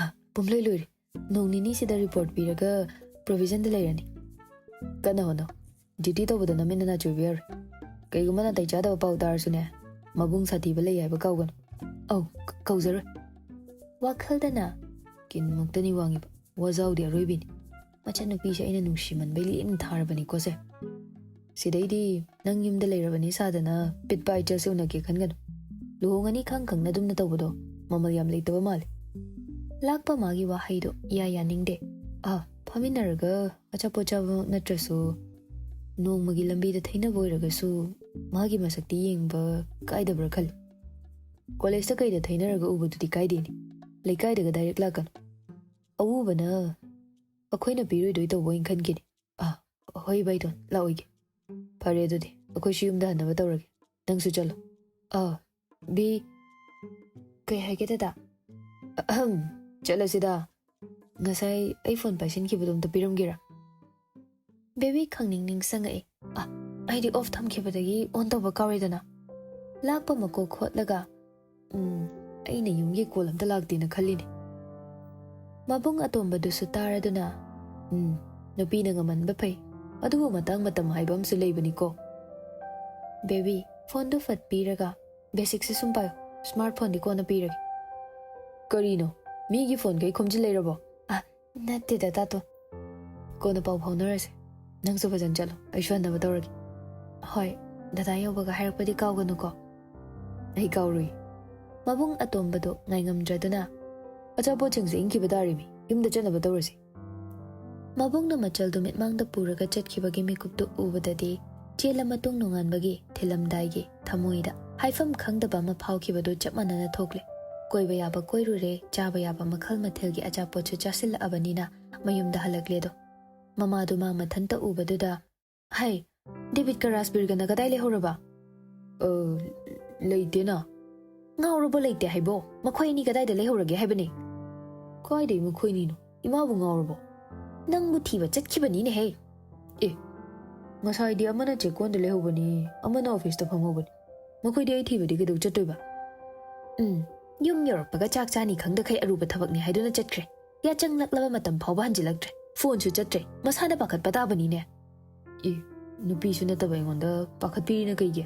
"ꯑ, ꯄꯨꯝꯂꯣꯏ ꯂꯣꯏꯔꯦ꯫ ꯅꯣꯡ ꯅꯤꯅꯤꯁꯤꯗ report ꯄꯤꯔꯒ provisionꯗ ꯂꯩꯔꯅꯤ꯫" "ꯀꯟꯅ ꯍꯣꯠꯅꯧ꯫ Duty ꯇꯧꯕꯗ ꯅꯃꯤꯠ ꯅꯅꯥ ꯆꯣꯏꯕ ꯌꯥꯔꯣꯏ꯫ ꯀꯩꯒꯨꯝꯕ ꯅꯥꯇꯩ ꯆꯥꯗꯕ ꯄꯥꯎ ꯇꯥꯔꯁꯨꯅꯦ, ꯃꯕꯨꯡ ꯁꯥꯊꯤꯕ ꯂꯩ ꯍꯥꯏꯕ ꯀꯥꯎꯒꯅꯨ꯫" "ꯑꯧ, ꯀ-, ꯀꯧꯖꯔꯣꯏ꯫" ꯋꯥꯈꯜꯗꯅ, "ꯀꯤꯟꯃꯨꯛꯇꯅꯤ ꯋꯥꯡꯉꯤꯕ, ꯋꯥꯖꯥꯎꯗꯤ ꯑꯔꯣꯏꯕꯤꯅꯤ꯫ ꯃꯆꯟꯅꯨꯄꯤꯁꯦ ꯑꯩꯅ ꯅꯨꯡꯁꯤꯃꯟꯕꯩ ꯂꯦꯝꯅ ꯊꯥꯔꯕꯅꯤꯀꯣ ꯁꯦ꯫ ꯁꯤꯗꯩꯗꯤ ꯅꯪ ꯌꯨꯝꯗ ꯂꯩꯔꯕꯅꯤ ꯁꯥꯗꯅ ꯄꯤꯠ ꯄꯥꯏ ꯆꯠꯁꯤ ꯎꯅꯒꯦ ꯈꯟꯒꯅꯨ꯫ ꯂꯨꯍꯣꯡꯉꯅꯤ ꯈꯪ ꯈꯪꯅ ꯑꯗꯨꯝꯅ ꯇꯧꯕꯗꯣ ꯃꯃꯜ ꯌꯥꯝ ꯂꯩꯇꯕ ꯃꯥꯜꯂꯦ꯫" ꯂꯥꯛꯄ ꯃꯥꯒꯤ ꯋꯥꯍꯩꯗꯣ ꯏꯌꯥ ꯌꯥꯅꯤꯡꯗꯦ꯫ "ꯑ, ꯐꯝꯃꯤꯟꯅꯔꯒ ꯑꯆꯥꯄꯣꯠ ꯆꯥꯕꯃꯛ ꯅꯠꯇ꯭ꯔꯁꯨ ꯅꯣꯡꯃꯒꯤ ꯂꯝꯕꯤꯗ ꯊꯩꯅꯕ ꯑꯣꯏꯔꯒꯁꯨ ꯃꯥꯒꯤ ꯃꯁꯛꯇꯤ ꯌꯦꯡꯕ ꯀꯥꯏꯗꯕ꯭ꯔꯥ ꯈꯜꯂꯤ꯫ Collegeꯇ ꯀꯩꯗ ꯊꯩꯅꯔꯒ ꯎꯕꯗꯨꯗꯤ ꯀꯥꯏꯗꯦꯅꯦ꯫ ꯂꯩꯀꯥꯏꯗꯒ direct ꯂꯥꯛꯀꯅꯨ꯫ ꯑꯎꯕꯅ ꯑꯩꯈꯣꯏꯅ ꯄꯤꯔꯣꯏꯗꯣꯏ ꯇꯧꯕ ꯑꯣꯏꯅ ꯈꯟꯈꯤꯅꯤ꯫" "ꯑ, ꯍꯣꯏ ꯏꯕꯥꯏꯇꯣꯟ, ꯂꯥꯛꯑꯣꯏꯒꯦ꯫" "ꯐꯔꯦ ꯑꯗꯨꯗꯤ, ꯑꯩꯈꯣꯏꯁꯨ ꯌꯨꯝꯗ ꯍꯟꯅꯕ ꯇꯧꯔꯒꯦ꯫ ꯅꯪꯁꯨ ꯆꯠꯂꯣ꯫" "ꯑ, ꯕꯤ, ꯀꯩ ꯍꯥꯏꯒꯦ ꯗꯗꯥ?" "ꯑꯍꯝ, ꯆꯠꯂꯁꯤꯗ꯫ ꯉꯁꯥꯏ ꯑꯩ phone ꯄꯥꯏꯁꯤꯟꯈꯤꯕꯗꯣ ꯑꯝꯇ ꯄꯤꯔꯝꯒꯦꯔꯥ?" ꯕꯦꯕꯤ ꯈꯪꯅꯤꯡ ꯅꯤꯡꯁꯤꯡꯉꯛꯏ꯫ ꯑ, ꯑꯩꯗꯤ ꯑꯣꯐ ꯊꯝꯈꯤꯕꯗꯒꯤ ꯑꯣꯟ ꯇꯧꯕ ꯀꯥꯎꯔꯦꯗꯅ꯫ ꯂꯥꯛꯄ ꯃꯀꯣꯛ ꯈꯣꯠꯂꯒ, "ꯎꯝ, ꯑꯩꯅ ꯌꯨꯝꯒꯤ ꯀꯣꯜ ꯑꯝꯇ ꯂꯥꯛꯇꯦꯅ ꯈꯜꯂꯤꯅꯦ꯫" ꯃꯕꯨꯡ ꯑꯇꯣꯝꯕꯗꯨꯁꯨ ꯇꯥꯔꯗꯨꯅ, "ꯎꯝ, ꯅꯨꯄꯤꯅ ꯉꯝꯍꯟꯕ ꯐꯩ, ꯑꯗꯨꯕꯨ ꯃꯇꯥꯡ ꯃꯇꯝ ꯍꯥꯏꯕ ꯑꯃꯁꯨ ꯂꯩꯕꯅꯤꯀꯣ꯫ ꯕꯦꯕꯤ, ꯐꯣꯟꯗꯨ ꯐꯠ ꯄꯤꯔꯒ, ꯕꯦꯁꯤꯛꯁꯦ ꯁꯨꯝ ꯄꯥꯏꯌꯣ, ꯁ꯭ꯃꯥꯔꯠ ꯐꯣꯟꯗꯤ ꯀꯣꯟꯅ ꯄꯤꯔꯒꯦ꯫" "ꯀꯔꯤꯅꯣ? ꯃꯤꯒꯤ ꯐꯣꯟ ꯀꯩ ꯈꯣꯝꯖꯤꯜ ꯂꯩꯔꯕꯣ?" "ꯑ, ꯅꯠꯇꯦꯗ, ꯇꯥꯇꯣꯟ꯫ ꯀꯣꯟꯅ ꯄꯥꯎ ꯐꯥꯎꯅꯔꯁꯦ꯫ ꯅꯪꯁꯨ ꯐꯖꯅ ꯆꯠꯂꯣ, ꯑꯩ ꯁꯣꯟꯅꯕ ꯇꯧꯔꯒꯦ꯫" "ꯍꯣꯏ, ꯗꯗꯥ ꯌꯧꯕꯒ ꯍꯥꯏꯔꯛꯄꯗꯤ ꯀꯥꯎꯒꯅꯨꯀꯣ꯫" "ꯑꯩ ꯀꯥꯎꯔꯨꯏ꯫" ꯃꯕꯨꯡ ꯑꯇꯣꯝꯕꯗꯣ ꯉꯥꯏꯉꯝꯗ꯭ꯔꯗꯨꯅ, "ꯑꯆꯥꯄꯣꯠꯁꯤꯡꯁꯦ ꯏꯪꯈꯤꯕ ꯇꯥꯔꯤꯃꯤ, ꯌꯨꯝꯗ ꯆꯠꯅꯕ ꯇꯧꯔꯁꯤ꯫" ꯃꯕꯨꯡꯅ ꯃꯆꯜꯗꯨ ꯃꯤꯠꯃꯥꯡꯗ ꯄꯨꯔꯒ ꯆꯠꯈꯤꯕꯒꯤ ꯃꯤꯀꯨꯞꯇꯨ ꯎꯕꯗꯗꯤ ꯆꯦꯜꯂ ꯃꯇꯨꯡ ꯅꯣꯡꯉꯥꯟꯕꯒꯤ ꯊꯤꯜꯂꯝꯗꯥꯏꯒꯤ ꯊꯃꯣꯏꯗ ꯍꯥꯏꯐꯝ ꯈꯪꯗꯕ ꯑꯃ ꯐꯥꯎꯈꯤꯕꯗꯨ ꯆꯞ ꯃꯥꯟꯅꯅ ꯊꯣꯛꯂꯦ꯫ ꯀꯣꯏꯕ ꯌꯥꯕ ꯀꯣꯏꯔꯨꯔꯦ, ꯆꯥꯕ ꯌꯥꯕ ꯃꯈꯜ ꯃꯊꯦꯜꯒꯤ ꯑꯆꯥꯄꯣꯠꯁꯨ ꯆꯥꯁꯤꯜꯂꯛꯑꯕꯅꯤꯅ ꯃꯌꯨꯝꯗ ꯍꯜꯂꯛꯂꯦꯗꯣ꯫ ꯃꯃꯥꯗꯨ ꯃꯥ ꯃꯊꯟꯇ ꯎꯕꯗꯨꯗ, "ꯍꯩ, ꯗꯦꯕꯤꯠꯀ ꯔꯥꯖꯕꯤꯔꯒꯅ ꯀꯗꯥꯏ ꯂꯩꯍꯧꯔꯕ?" "ꯑ, ꯂꯩꯇꯦꯅ꯫" "ꯉꯥꯎꯔꯕꯣ, ꯂꯩꯇꯦ ꯍꯥꯏꯕꯣ? ꯃꯈꯣꯏ ꯑꯅꯤ ꯀꯗꯥꯏꯗ ꯂꯩꯍꯧꯔꯒꯦ ꯍꯥꯏꯕꯅꯤ?" "ꯀꯥꯏꯗꯩ ꯃꯈꯣꯏꯅꯤꯅꯣ? ꯏꯃꯥꯕꯨ ꯉꯥꯎꯔꯕꯣ?" "ꯅꯪꯕꯨ ꯊꯤꯕ ꯆꯠꯈꯤꯕꯅꯤꯅꯦꯍꯦ꯫" "ꯑꯦ, ꯉꯁꯥꯏꯗꯤ ꯑꯃꯅ ꯆꯦꯛꯀꯣꯟꯗ ꯂꯩꯍꯧꯕꯅꯤ, ꯑꯃꯅ ꯑꯣꯐꯤꯁꯇ ꯐꯝꯍꯧꯕꯅꯤ꯫ ꯃꯈꯣꯏꯗꯤ ꯑꯩ ꯊꯤꯕꯗꯤ ꯀꯩꯗꯧ ꯆꯠꯇꯣꯏꯕ?" "ꯎꯝ, ꯌꯨꯝ ꯌꯧꯔꯛꯄꯒ ꯆꯥꯛ ꯆꯥꯅꯤ ꯈꯪꯗꯈꯩ ꯑꯔꯨꯕ ꯊꯕꯛꯅꯤ ꯍꯥꯏꯗꯨꯅ ꯆꯠꯈ꯭ꯔꯦ꯫ ꯌꯥꯆꯪꯂꯛꯂꯕ ꯃꯇꯝ ꯐꯥꯎꯕ ꯍꯟꯖꯤꯜꯂꯛꯇ꯭ꯔꯦ꯫ ꯐꯣꯟꯁꯨ ꯆꯠꯇ꯭ꯔꯦ꯫ ꯃꯁꯥꯅ ꯄꯥꯈꯠꯄ ꯇꯥꯕꯅꯤꯅꯦ꯫" "ꯑꯦ, ꯅꯨꯄꯤꯁꯨ ꯅꯠꯇꯕ ꯑꯩꯉꯣꯟꯗ ꯄꯥꯈꯠꯄꯤꯔꯤꯅ ꯀꯩꯒꯤ?"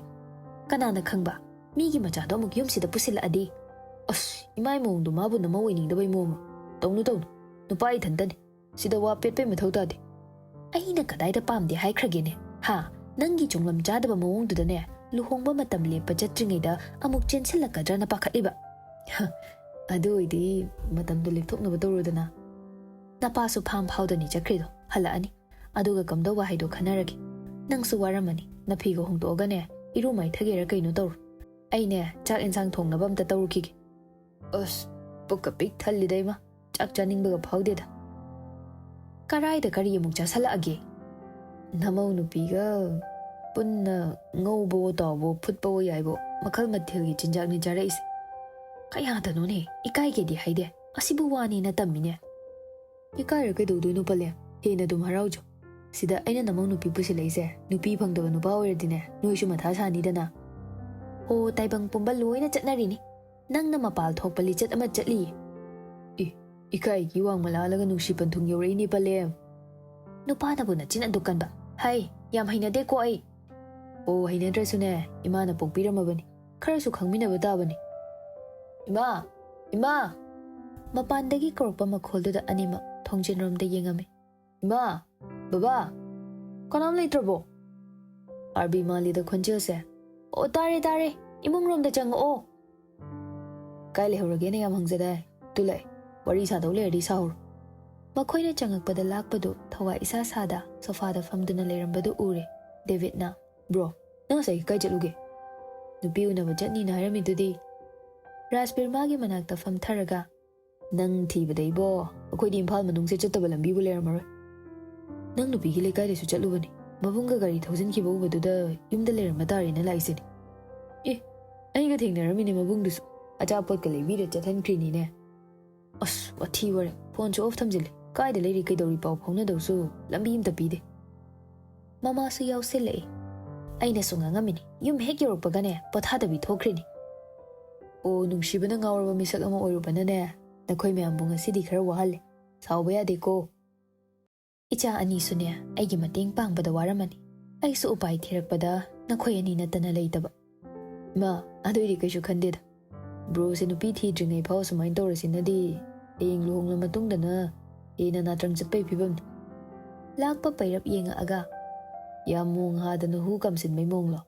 "ꯀꯅꯥꯅ ꯈꯪꯕ? ꯃꯤꯒꯤ ꯃꯆꯥꯗꯣ ꯑꯃꯨꯛ ꯌꯨꯝꯁꯤꯗ ꯄꯨꯁꯤꯜꯂꯛꯑꯗꯤ?" "ꯑꯁ, ꯏꯃꯥꯏ ꯃꯑꯣꯡꯗꯣ ꯃꯥꯕꯨ ꯅꯃꯧ ꯑꯣꯏꯅꯤꯡꯗꯕꯩ ꯃꯑꯣꯡ ꯑꯃ꯫ ꯇꯧꯅꯨ, ꯇꯧꯅꯨ꯫ ꯅꯨꯄꯥ ꯏꯊꯟꯇꯅꯤ꯫ ꯁꯤꯗ ꯋꯥ ꯄꯦꯠꯄꯩ ꯃꯊꯧ ꯇꯥꯗꯦ꯫" "ꯑꯩꯅ ꯀꯗꯥꯏꯗ ꯄꯥꯝꯗꯦ ꯍꯥꯏꯈ꯭ꯔꯒꯦꯅꯦ? ꯍꯥ? ꯅꯪꯒꯤ ꯆꯨꯡꯂꯝ ꯆꯥꯗꯕ ꯃꯑꯣꯡꯗꯨꯗꯅꯦ, ꯂꯨꯍꯣꯡꯕ ꯃꯇꯝ ꯂꯦꯞꯄ ꯆꯠꯇ꯭ꯔꯤꯉꯩꯗ ꯑꯃꯨꯛ ꯆꯦꯟꯁꯤꯜꯂꯛꯀꯗ꯭ꯔꯅ ꯄꯥꯈꯠꯂꯤꯕ?" "ꯍ, ꯑꯗꯨ ꯑꯣꯏꯗꯤ ꯃꯇꯝꯗꯣ ꯂꯦꯞꯊꯣꯛꯅꯕ ꯇꯧꯔꯣꯗꯅ꯫" "ꯅꯄꯥꯁꯨ ꯐꯥꯝ ꯐꯥꯎꯗꯅꯤ ꯆꯠꯈ꯭ꯔꯤꯗꯣ, ꯍꯜꯂꯛꯑꯅꯤ꯫ ꯑꯗꯨꯒ ꯀꯝꯗꯧꯕ ꯍꯥꯏꯗꯣ ꯈꯟꯅꯔꯒꯦ꯫ ꯅꯪꯁꯨ ꯋꯥꯔꯝꯃꯅꯤ, ꯅꯐꯤꯒ ꯍꯣꯡꯗꯣꯛꯑꯒꯅꯦ, ꯏꯔꯨ ꯃꯥꯏꯊꯒꯦꯔ ꯀꯩꯅꯣ ꯇꯧꯔꯣ꯫ ꯑꯩꯅꯦ, ꯆꯥꯛ ꯏꯟꯁꯥꯡ ꯊꯣꯡꯅꯕ ꯑꯝꯇ ꯇꯧꯔꯨꯈꯤꯒꯦ꯫" "ꯑꯁ, ꯄꯨꯛꯀ ꯄꯤꯛ ꯊꯜꯂꯤꯗ ꯏꯃꯥ, ꯆꯥꯛ ꯆꯥꯅꯤꯡꯕꯒ ꯐꯥꯎꯗꯦꯗ꯫" "ꯀꯔꯥꯏꯗ ꯀꯔꯤ ꯑꯃꯨꯛ ꯆꯥꯁꯜꯂꯛꯑꯒꯦ?" "ꯅꯃꯧ ꯅꯨꯄꯤꯒ ꯄꯨꯟꯅ ꯉꯧꯕꯋꯣ, ꯇꯥꯎꯕꯋꯣ, ꯐꯨꯠꯄꯋꯣ, ꯌꯥꯏꯕꯋꯣ, ꯃꯈꯜ ꯃꯊꯦꯜꯒꯤ ꯆꯤꯟꯖꯥꯛꯅꯤ ꯆꯥꯔꯛꯏꯁꯦ꯫ ꯀꯌꯥꯗꯅꯣꯅꯦ, ꯏꯀꯥꯏꯒꯦꯗꯤ ꯍꯥꯏꯗꯦ, ꯑꯁꯤꯕꯨ ꯋꯥꯅꯦꯅ ꯇꯝꯃꯤꯅꯦ꯫" "ꯏꯀꯥꯏꯔ ꯀꯩꯗꯧꯗꯣꯏꯅꯣ ꯄꯂꯦꯝ? ꯍꯦꯟꯅ ꯑꯗꯨꯝ ꯍꯔꯥꯎꯖꯧ꯫ ꯁꯤꯗ ꯑꯩꯅ ꯅꯃꯧ ꯅꯨꯄꯤ ꯄꯨꯁꯤꯜꯂꯛꯏꯁꯦ, ꯅꯨꯄꯤ ꯐꯪꯗꯕ ꯅꯨꯄꯥ ꯑꯣꯏꯔꯗꯤꯅꯦ, ꯅꯣꯏꯁꯨ ꯃꯊꯥ ꯁꯥꯅꯤꯗꯅ꯫ ꯑꯣ, ꯇꯥꯏꯕꯪ ꯄꯨꯝꯕ ꯂꯣꯏꯅ ꯆꯠꯅꯔꯤꯅꯤ꯫ ꯅꯪꯅ ꯃꯄꯥꯜ ꯊꯣꯛꯄ ꯂꯤꯆꯠ ꯑꯃ ꯆꯠꯂꯤꯌꯦ꯫ ꯏ, ꯏꯀꯥꯏꯒꯤ ꯋꯥꯡꯃ ꯂꯥꯜꯂꯒ ꯅꯨꯡꯁꯤ ꯄꯟꯊꯨꯡ ꯌꯧꯔꯛꯏꯅꯦ, ꯄꯂꯦꯝ꯫ ꯅꯨꯄꯥꯅꯕꯨ ꯅꯆꯤꯟ ꯑꯗꯨꯛ ꯀꯟꯕ? ꯍꯩ, ꯌꯥꯝ ꯍꯩꯅꯗꯦꯀꯣ ꯑꯩ꯫ ꯑꯣ, ꯍꯩꯅꯗ꯭ꯔꯁꯨꯅꯦ, ꯏꯃꯥꯅ ꯄꯣꯛꯄꯤꯔꯝꯃꯕꯅꯤ꯫ ꯈꯔꯁꯨ ꯈꯪꯃꯤꯟꯅꯕ ꯇꯥꯕꯅꯤ꯫ ꯏꯃꯥ! ꯏꯃꯥ! ꯃꯄꯥꯟꯗꯒꯤ ꯀꯧꯔꯛꯄ ꯃꯈꯣꯜꯗꯨꯗ ꯑꯅꯤꯃꯛ ꯊꯣꯡꯖꯤꯟꯔꯣꯝꯗ ꯌꯦꯡꯉꯝꯃꯤ꯫ ꯏꯃꯥ! ꯕꯕꯥ! ꯀꯅꯥꯝ ꯂꯩꯇ꯭ꯔꯕꯣ? ꯑꯥꯔꯕꯤ ꯃꯥꯜꯂꯤꯗ ꯈꯣꯟꯖꯦꯜꯁꯦ꯫ ꯑꯣ, ꯇꯥꯔꯦ, ꯇꯥꯔꯦ꯫ ꯏꯃꯨꯡꯔꯣꯝꯗ ꯆꯪꯉꯛꯑꯣ꯫ ꯀꯥꯏ ꯂꯩꯍꯧꯔꯒꯦꯅ ꯌꯥꯝ ꯍꯪꯖꯗꯥꯏ? ꯇꯨ ꯂꯥꯛꯑꯦ꯫ ꯋꯥꯔꯤ ꯁꯥꯗꯧ ꯂꯩꯔꯗꯤ ꯁꯥꯍꯧꯔꯣ꯫ ꯃꯈꯣꯏꯅ ꯆꯪꯉꯛꯄꯗ ꯂꯥꯛꯄꯗꯨ ꯊꯋꯥ ꯏꯁꯥ ꯁꯥꯗ ꯁꯣꯐꯥꯗ ꯐꯝꯗꯨꯅ ꯂꯩꯔꯝꯕꯗꯨ ꯎꯔꯦ꯫ ꯗꯦꯕꯤꯠꯅ, "ꯕ꯭ꯔꯣ, ꯅꯪ ꯉꯁꯥꯏ ꯀꯥꯏ ꯆꯠꯂꯨꯒꯦ?" "ꯅꯨꯄꯤ ꯎꯅꯕ ꯆꯠꯅꯤꯅ ꯍꯥꯏꯔꯝꯃꯤꯗꯨꯗꯤ?" ꯔꯥꯖꯕꯤꯔ ꯃꯥꯒꯤ ꯃꯅꯥꯛꯇ ꯐꯝꯊꯔꯒ, "ꯅꯪ ꯊꯤꯕꯗ ꯏꯕꯣ, ꯑꯩꯈꯣꯏꯗꯤ ꯏꯝꯐꯥꯜ ꯃꯅꯨꯡꯁꯦ ꯆꯠꯇꯕ ꯂꯝꯕꯤꯕꯨ ꯂꯩꯔꯝꯃꯔꯣꯏ꯫ ꯅꯪ ꯅꯨꯄꯤꯒꯤ ꯂꯩꯀꯥꯏꯗꯁꯨ ꯆꯠꯂꯨꯕꯅꯤ꯫ ꯃꯕꯨꯡꯒ ꯒꯥꯔꯤ ꯊꯧꯖꯤꯟꯈꯤꯕ ꯎꯕꯗꯨꯗ ꯌꯨꯝꯗ ꯂꯩꯔꯝꯕ ꯇꯥꯔꯦꯅ ꯂꯥꯛꯏꯁꯤꯅꯤ꯫" "ꯑꯦ, ꯑꯩꯒ ꯊꯦꯡꯅꯔꯝꯃꯤꯅꯦ ꯃꯕꯨꯡꯗꯨꯁꯨ꯫ ꯑꯆꯥꯄꯣꯠꯀ ꯂꯩꯕꯤꯔ ꯆꯠꯍꯟꯈ꯭ꯔꯤꯅꯤꯅꯦ꯫" "ꯑꯁ, ꯋꯥꯊꯤ ꯋꯥꯔꯦꯝ꯫ ꯐꯣꯟꯁꯨ ꯑꯣꯐ ꯊꯝꯖꯤꯜꯂꯦ꯫ ꯀꯥꯏꯗ ꯂꯩꯔꯤ, ꯀꯩꯗꯧꯔꯤ ꯄꯥꯎ ꯐꯥꯎꯅꯗꯧꯁꯨ ꯂꯝꯕꯤ ꯑꯝꯇ ꯄꯤꯗꯦ꯫" ꯃꯃꯥꯁꯨ ꯌꯥꯎꯁꯤꯜꯂꯛꯏ꯫ "ꯑꯩꯅꯁꯨ ꯉꯥꯡꯉꯝꯃꯤꯅꯤ, ꯌꯨꯝ ꯍꯦꯛ ꯌꯧꯔꯛꯄꯒꯅꯦ ꯄꯣꯊꯥꯗꯕꯤ ꯊꯣꯛꯈ꯭ꯔꯤꯅꯤ꯫" "ꯑꯣ, ꯅꯨꯡꯁꯤꯕꯅ ꯉꯥꯎꯔꯕ ꯃꯤꯁꯛ ꯑꯃ ꯑꯣꯏꯔꯨꯕꯅꯅꯦ, ꯅꯈꯣꯏ ꯃꯌꯥꯝꯕꯨ ꯉꯁꯤꯗꯤ ꯈꯔ ꯋꯥꯍꯜꯂꯦ꯫ ꯁꯥꯎꯕ ꯌꯥꯗꯦꯀꯣ꯫" ꯏꯆꯥ ꯑꯅꯤꯁꯨꯅꯦ ꯑꯩꯒꯤ ꯃꯇꯦꯡ ꯄꯥꯡꯕꯗ ꯋꯥꯔꯝꯃꯅꯤ꯫ ꯑꯩꯁꯨ ꯎꯄꯥꯏ ꯊꯤꯔꯛꯄꯗ ꯅꯈꯣꯏ ꯑꯅꯤ ꯅꯠꯇꯅ ꯂꯩꯇꯕ꯫ "ꯏꯃꯥ, ꯑꯗꯨꯏꯗꯤ ꯀꯩꯁꯨ ꯈꯟꯗꯦꯗ꯫ ꯕ꯭ꯔꯣꯁꯦ ꯅꯨꯄꯤ ꯊꯤꯗ꯭ꯔꯤꯉꯩ ꯐꯥꯎ ꯁꯨꯃꯥꯏꯅ ꯇꯧꯔꯁꯤꯅꯗꯤ ꯍꯌꯦꯡ ꯂꯨꯍꯣꯡꯂ ꯃꯇꯨꯡꯗꯅ ꯍꯦꯟꯅ ꯅꯥꯇ꯭ꯔꯪ ꯆꯠꯄꯩ ꯐꯤꯕꯝꯅꯤ꯫" ꯂꯥꯛꯄ ꯄꯩꯔꯞ ꯌꯦꯡꯉꯛꯑꯒ, "ꯌꯥꯝ ꯃꯣꯡ ꯍꯥꯗꯅ ꯍꯨ ꯀꯥꯝꯁꯤꯟꯕꯩ ꯃꯑꯣꯡꯂꯣ?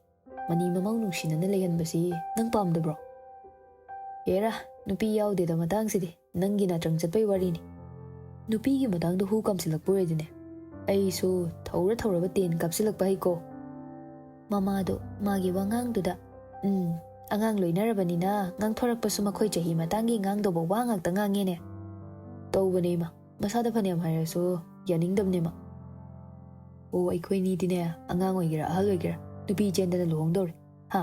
ꯃꯅꯤ ꯃꯃꯧ ꯅꯨꯡꯁꯤꯅꯅ ꯂꯩꯍꯟꯕꯁꯤ ꯅꯪ ꯄꯥꯝꯗꯕ꯭ꯔꯣ?" "ꯍꯦꯔꯥ, ꯅꯨꯄꯤ ꯌꯥꯎꯗꯦꯗ ꯃꯇꯥꯡꯁꯤꯗꯤ꯫ ꯅꯪꯒꯤ ꯅꯥꯇ꯭ꯔꯪ ꯆꯠꯄꯩ ꯋꯥꯔꯤꯅꯤ꯫ ꯅꯨꯄꯤꯒꯤ ꯃꯇꯥꯡꯗ ꯍꯨ ꯀꯥꯝꯁꯤꯜꯂꯛꯄ ꯑꯣꯏꯔꯗꯤꯅꯦ, ꯑꯩꯁꯨ ꯊꯧꯔ ꯊꯧꯔꯕ ꯇꯦꯟ ꯀꯥꯞꯁꯤꯜꯂꯛꯄ ꯍꯩꯀꯣ꯫" ꯃꯃꯥꯗꯣ ꯃꯥꯒꯤ ꯋꯥꯉꯥꯡꯗꯨꯗ, "ꯎꯝ, ꯑꯉꯥꯡ ꯂꯣꯏꯅꯔꯕꯅꯤꯅ ꯉꯥꯡꯊꯣꯔꯛꯄꯁꯨ ꯃꯈꯣꯏ ꯆꯍꯤ ꯃꯇꯥꯡꯒꯤ ꯉꯥꯡꯗꯧꯕ ꯋꯥ ꯉꯥꯛꯇ ꯉꯥꯡꯉꯦꯅꯦ꯫" "ꯇꯧꯕꯅꯦ ꯏꯃꯥ, ꯃꯁꯥꯗ ꯐꯅꯌꯥꯝ ꯍꯥꯏꯔꯁꯨ ꯌꯥꯅꯤꯡꯗꯕꯅꯦ ꯃꯥ꯫" "ꯑꯣ, ꯑꯩꯈꯣꯏꯅꯤꯗꯤꯅꯦ, ꯑꯉꯥꯡ ꯑꯣꯏꯒꯦꯔꯥ ꯑꯍꯜ ꯑꯣꯏꯒꯦꯔꯥ ꯅꯨꯄꯤ ꯆꯦꯟꯗꯅ ꯂꯨꯍꯣꯡꯗꯧꯔꯦ꯫ ꯍꯥ?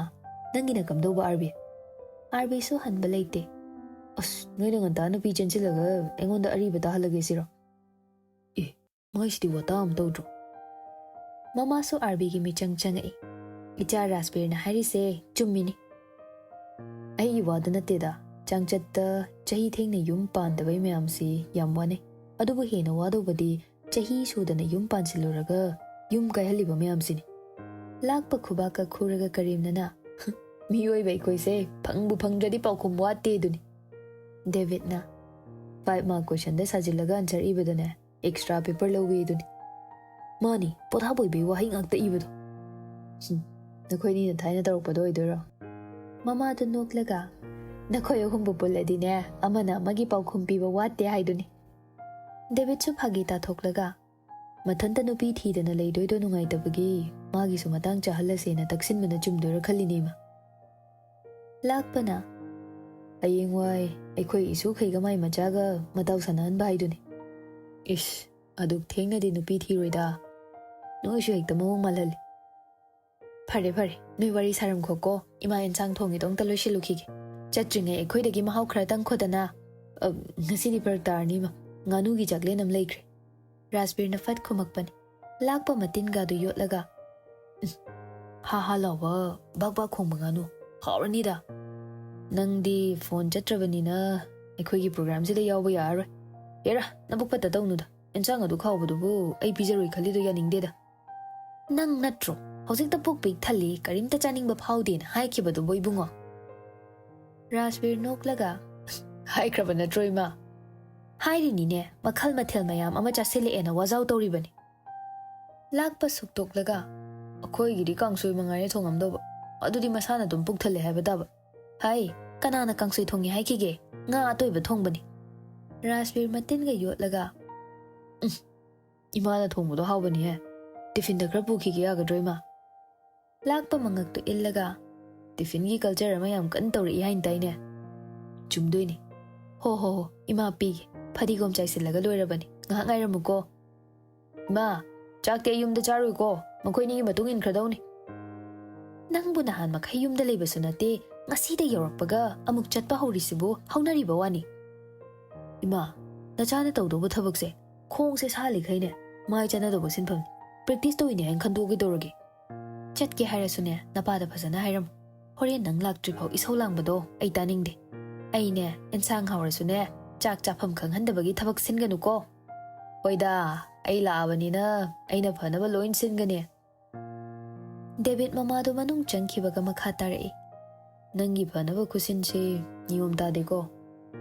ꯅꯪꯒꯤꯅ ꯀꯝꯗꯧꯕ, ꯑꯥꯔꯕꯤ?" ꯑꯥꯔꯕꯤꯁꯨ ꯍꯟꯕ ꯂꯩꯇꯦ꯫ "ꯑꯁ, ꯅꯣꯏꯅ ꯉꯟꯇꯥ ꯅꯨꯄꯤ ꯆꯦꯟꯁꯤꯜꯂꯒ ꯑꯩꯉꯣꯟꯗ ꯑꯔꯤꯕ ꯇꯥꯍꯜꯂꯒꯦ ꯁꯤꯔꯣ?" "ꯑꯦ, ꯃꯥꯏꯁꯤꯗꯤ ꯋꯥꯇꯥ ꯑꯃ ꯇꯧꯗ꯭ꯔꯣ? ꯃꯃꯥꯁꯨ ꯑꯥꯔꯕꯤꯒꯤ ꯃꯤꯆꯪ ꯆꯪꯉꯛꯏ꯫ "ꯏꯆꯥ ꯔꯥꯖꯕꯤꯔꯅ ꯍꯥꯏꯔꯤꯁꯦ ꯆꯨꯝꯃꯤꯅꯤ꯫ ꯑꯩꯒꯤ ꯋꯥꯗ ꯅꯠꯇꯦꯗ, ꯆꯥꯡꯆꯠꯇ ꯆꯍꯤ ꯊꯦꯡꯅ ꯌꯨꯝ ꯄꯥꯟꯗꯕꯩ ꯃꯌꯥꯝꯁꯤ ꯌꯥꯝ ꯋꯥꯅꯩ꯫ ꯑꯗꯨꯕꯨ ꯍꯦꯟꯅ ꯋꯥꯗꯧꯕꯗꯤ ꯆꯍꯤ ꯁꯨꯗꯅ ꯌꯨꯝ ꯄꯥꯟꯁꯤꯜꯂꯨꯔꯒ ꯌꯨꯝ ꯀꯥꯏꯍꯜꯂꯤꯕ ꯃꯌꯥꯝꯁꯤꯅꯤ"꯫ ꯂꯥꯛꯄ ꯈꯨꯕꯥꯛꯀ ꯈꯨꯔꯒ ꯀꯔꯦꯝꯅꯅ, "ꯃꯤꯑꯣꯏꯕ ꯑꯩꯈꯣꯏꯁꯦ ꯐꯪꯕꯨ ꯐꯪꯗ꯭ꯔꯗꯤ ꯄꯥꯎꯈꯨꯝ ꯋꯥꯠꯇꯦ ꯑꯗꯨꯅꯤ"꯫ ꯗꯦꯕꯤꯠꯅ, "ꯐꯥꯏꯚ ꯃꯥꯔꯛ ꯀꯣꯏꯁꯟꯗ ꯁꯥꯖꯤꯜꯂꯒ ꯑꯟꯁꯔ ꯏꯕꯗꯅꯦ, ꯑꯦꯛꯁꯇ꯭ꯔꯥ ꯄꯦꯄꯔ ꯂꯧꯏ ꯑꯗꯨꯅꯤ"꯫ "ꯃꯥꯅꯤ, ꯄꯣꯊꯥꯕ ꯑꯣꯏꯕꯩ ꯋꯥꯍꯩ ꯉꯥꯛꯇ ꯏꯕꯗꯣ"꯫ "ꯍꯨꯝ, ꯅꯈꯣꯏꯅꯤꯅ ꯊꯥꯏꯅ ꯇꯧꯔꯛꯄꯗꯣ ꯑꯣꯏꯗꯣꯏꯔꯣ?" ꯃꯃꯥꯗꯨ ꯅꯣꯛꯂꯒ, "ꯅꯈꯣꯏ ꯑꯍꯨꯝꯕꯨ ꯄꯨꯜꯂꯗꯤꯅꯦ, ꯑꯃꯅ ꯑꯃꯒꯤ ꯄꯥꯎꯈꯨꯝ ꯄꯤꯕ ꯋꯥꯠꯇꯦ ꯍꯥꯏꯗꯨꯅꯤ"꯫ ꯗꯦꯕꯤꯠꯁꯨ ꯐꯥꯒꯤ ꯇꯥꯊꯣꯛꯂꯒ, "ꯃꯊꯟꯇ ꯅꯨꯄꯤ ꯊꯤꯗꯅ ꯂꯩꯗꯣꯏꯗꯣ ꯅꯨꯡꯉꯥꯏꯇꯕꯒꯤ ꯃꯥꯒꯤꯁꯨ ꯃꯇꯥꯡ ꯆꯥꯍꯜꯂꯁꯦꯅ ꯇꯛꯁꯤꯟꯕꯅ ꯆꯨꯝꯗꯣꯏꯔꯥ ꯈꯜꯂꯤꯅꯦ, ꯏꯃꯥ"꯫ ꯂꯥꯛꯄꯅ, "ꯍꯌꯦꯡꯋꯥꯏ ꯑꯩꯈꯣꯏ ꯏꯁꯨꯈꯩꯒ ꯃꯥꯏ ꯃꯆꯥꯒ ꯃꯇꯥꯎ ꯁꯥꯟꯅꯍꯟꯕ ꯍꯥꯏꯗꯨꯅꯤ"꯫ "ꯏꯁ, ꯑꯗꯨꯛ ꯊꯦꯡꯅꯗꯤ ꯅꯨꯄꯤ ꯊꯤꯔꯣꯏꯗ꯫ ꯅꯣꯏꯁꯨ ꯍꯦꯛꯇ ꯃꯑꯣꯡ ꯃꯥꯜꯍꯜꯂꯤ"꯫ "ꯐꯔꯦ ꯐꯔꯦ, ꯅꯣꯏ ꯋꯥꯔꯤ ꯁꯥꯔꯝꯈꯣꯀꯣ, ꯏꯃꯥ ꯑꯦꯟꯁꯥꯡ ꯊꯣꯡꯉꯤꯗꯣ ꯑꯝꯇ ꯂꯣꯏꯁꯤꯜꯂꯨꯈꯤꯒꯦ꯫ ꯆꯠꯇ꯭ꯔꯤꯉꯩ ꯑꯩꯈꯣꯏꯗꯒꯤ ꯃꯍꯥꯎ ꯈꯔ ꯇꯪꯈꯣꯗꯅ"꯫ "ꯑ, ꯉꯁꯤꯗꯤ ꯐꯔꯛ ꯇꯥꯔꯅꯤ, ꯏꯃꯥ꯫ ꯉꯥꯅꯨꯒꯤ ꯆꯥꯛꯂꯦꯟ ꯑꯃ ꯂꯩꯈ꯭ꯔꯦ"꯫ ꯔꯥꯖꯕꯤꯔꯅ ꯐꯠ ꯈꯨꯝꯃꯛꯄꯅꯤ꯫ ꯂꯥꯛꯄ ꯃꯇꯤꯟꯒꯗꯨ ꯌꯣꯠꯂꯒ, "ꯎꯝ, ꯍꯥ ꯍꯥ ꯂꯥꯎꯕ ꯕꯥꯛ ꯕꯥꯛ ꯈꯣꯡꯕ ꯉꯥꯅꯨ ꯍꯥꯎꯔꯅꯤꯗ꯫ ꯅꯪꯗꯤ ꯐꯣꯟ ꯆꯠꯇ꯭ꯔꯕꯅꯤꯅ ꯑꯩꯈꯣꯏꯒꯤ ꯄ꯭ꯔꯣꯒ꯭ꯔꯥꯝꯁꯤꯗ ꯌꯥꯎꯕ ꯌꯥꯔꯔꯣꯏ꯫ ꯍꯦꯔꯥ, ꯅꯕꯨꯛ ꯐꯠꯇ ꯇꯧꯅꯨꯗ꯫ ꯑꯦꯟꯁꯥꯡ ꯑꯗꯨ ꯈꯥꯎꯕꯗꯨꯕꯨ ꯑꯩ ꯄꯤꯖꯔꯣꯏ ꯈꯜꯂꯤꯗꯣ ꯌꯥꯅꯤꯡꯗꯦꯗ"꯫ "ꯅꯪ ꯅꯠꯇ꯭ꯔꯣ ꯍꯧꯖꯤꯛꯇ ꯄꯨꯛ ꯄꯤꯛ ꯊꯜꯂꯤ, ꯀꯔꯤꯝꯇ ꯆꯥꯅꯤꯡꯕ ꯐꯥꯎꯗꯦꯅ ꯍꯥꯏꯈꯤꯕꯗꯨꯕꯨ, ꯏꯕꯨꯡꯉꯣ"? ꯔꯥꯖꯕꯤꯔ ꯅꯣꯛꯂꯒ, "ꯍꯥꯏꯈ꯭ꯔꯕ ꯅꯠꯇ꯭ꯔꯣ, ꯏꯃꯥ?" "ꯍꯥꯏꯔꯤꯅꯤꯅꯦ, ꯃꯈꯜ ꯃꯊꯦꯜ ꯃꯌꯥꯝ ꯑꯃ ꯆꯥꯁꯤꯜꯂꯛꯑꯦꯅ ꯋꯥꯖꯥꯎ ꯇꯧꯔꯤꯕꯅꯤ"꯫ ꯂꯥꯛꯄ ꯁꯨꯛꯇꯣꯛꯂꯒ, "ꯑꯩꯈꯣꯏꯒꯤꯗꯤ ꯀꯥꯡꯁꯣꯏ ꯃꯉꯥꯏꯔꯦ ꯊꯣꯡꯉꯝꯗꯧꯕ, ꯑꯗꯨꯗꯤ ꯃꯁꯥꯅ ꯑꯗꯨꯝ ꯄꯨꯛ ꯊꯜꯂꯦ ꯍꯥꯏꯕ ꯇꯥꯕ"꯫ "ꯍꯥꯏ, ꯀꯅꯥꯅ ꯀꯥꯡꯁꯣꯏ ꯊꯣꯡꯉꯦ ꯍꯥꯏꯈꯤꯒꯦ? ꯉꯥ ꯑꯇꯣꯏꯕ ꯊꯣꯡꯕꯅꯤ"꯫ ꯔꯥꯖꯕꯤꯔ ꯃꯇꯤꯟꯒ ꯌꯣꯠꯂꯒ, "ꯎꯝ, ꯏꯃꯥꯅ ꯊꯣꯡꯕꯗꯣ ꯍꯥꯎꯕꯅꯤꯍꯦ꯫ ꯇꯤꯐꯤꯟꯗ ꯈꯔ ꯄꯨꯈꯤꯒꯦ ꯌꯥꯒꯗ꯭ꯔꯣ, ꯏꯃꯥ?" ꯂꯥꯛꯄ ꯃꯉꯛꯇꯨ ꯏꯜꯂꯒ, "ꯇꯤꯐꯤꯟꯒꯤ ꯀꯜꯆꯔ ꯑꯃ ꯌꯥꯝ ꯀꯟꯅ ꯇꯧꯔꯛꯏ ꯍꯥꯏꯅ ꯇꯥꯏꯅꯦ?" "ꯆꯨꯝꯗꯣꯏꯅꯤ꯫ ꯍꯣ ꯍꯣ ꯍꯣ, ꯏꯃꯥ ꯄꯤꯒꯦ, ꯐꯗꯤꯒꯣꯝ ꯆꯥꯏꯁꯤꯜꯂꯒ ꯂꯣꯏꯔꯕꯅꯤ, ꯉꯥꯏꯍꯥꯛ ꯉꯥꯏꯔꯝꯃꯨꯀꯣ"꯫ "ꯏꯃꯥ, ꯆꯥꯛꯇꯤ ꯑꯩ ꯌꯨꯝꯗ ꯆꯥꯔꯣꯏꯀꯣ, ꯃꯈꯣꯏꯅꯤꯒꯤ ꯃꯇꯨꯡ ꯏꯟꯈ꯭ꯔꯗꯧꯅꯤ"꯫ "ꯅꯪꯕꯨ ꯅꯍꯥꯟ ꯃꯈꯩ ꯌꯨꯝꯗ ꯂꯩꯕꯁꯨ ꯅꯠꯇꯦ, ꯉꯁꯤꯗ ꯌꯧꯔꯛꯄꯒ ꯑꯃꯨꯛ ꯆꯠꯄ ꯍꯧꯔꯤꯁꯤꯕꯨ ꯍꯧꯅꯔꯤꯕ ꯋꯥꯅꯤ"꯫ "ꯏꯃꯥ, ꯅꯆꯥꯅ ꯇꯧꯗꯧꯕ ꯊꯕꯛꯁꯦ ꯈꯣꯡꯁꯦ ꯁꯥꯜꯂꯤꯈꯩꯅꯦ ꯃꯥꯏ ꯆꯥꯟꯅꯗꯧꯕ ꯁꯤꯟꯐꯝꯅꯤ꯫ ꯄ꯭ꯔꯦꯛꯇꯤꯁ ꯇꯧꯔꯤꯅꯦ ꯍꯥꯏꯅ ꯈꯟꯗꯣꯛꯑꯒꯦ ꯇꯧꯔꯒꯦ꯫ ꯆꯠꯀꯦ ꯍꯥꯏꯔꯁꯨꯅꯦ, ꯅꯄꯥꯗ ꯐꯖꯅ ꯍꯥꯏꯔꯝꯃꯨ꯫ ꯍꯣꯔꯦꯟ ꯅꯪ ꯂꯥꯛꯇ꯭ꯔꯤꯐꯥꯎ ꯏꯁꯧ ꯂꯥꯡꯕꯗꯣ ꯑꯩ ꯇꯥꯅꯤꯡꯗꯦ꯫ ꯑꯩꯅꯦ, ꯑꯦꯟꯁꯥꯡ ꯍꯥꯎꯔꯁꯨꯅꯦ, ꯆꯥꯛ ꯆꯥꯐꯝ ꯈꯪꯍꯟꯗꯕꯒꯤ ꯊꯕꯛ ꯁꯤꯟꯒꯅꯨꯀꯣ꯫ ꯍꯣꯏꯗ, ꯑꯩ ꯂꯥꯛꯑꯕꯅꯤꯅ ꯑꯩꯅ ꯐꯅꯕ ꯂꯣꯏ ꯁꯤꯟꯒꯅꯤ꯫ ꯗꯦꯕꯤꯠ ꯃꯃꯥꯗꯣ ꯃꯅꯨꯡ ꯆꯪꯈꯤꯕꯒ ꯃꯈꯥ ꯇꯥꯔꯛꯏ, "ꯅꯪꯒꯤ ꯐꯅꯕ ꯈꯨꯠꯁꯤꯟꯁꯤ ꯅꯤꯌꯣꯝ ꯇꯥꯗꯦꯀꯣ꯫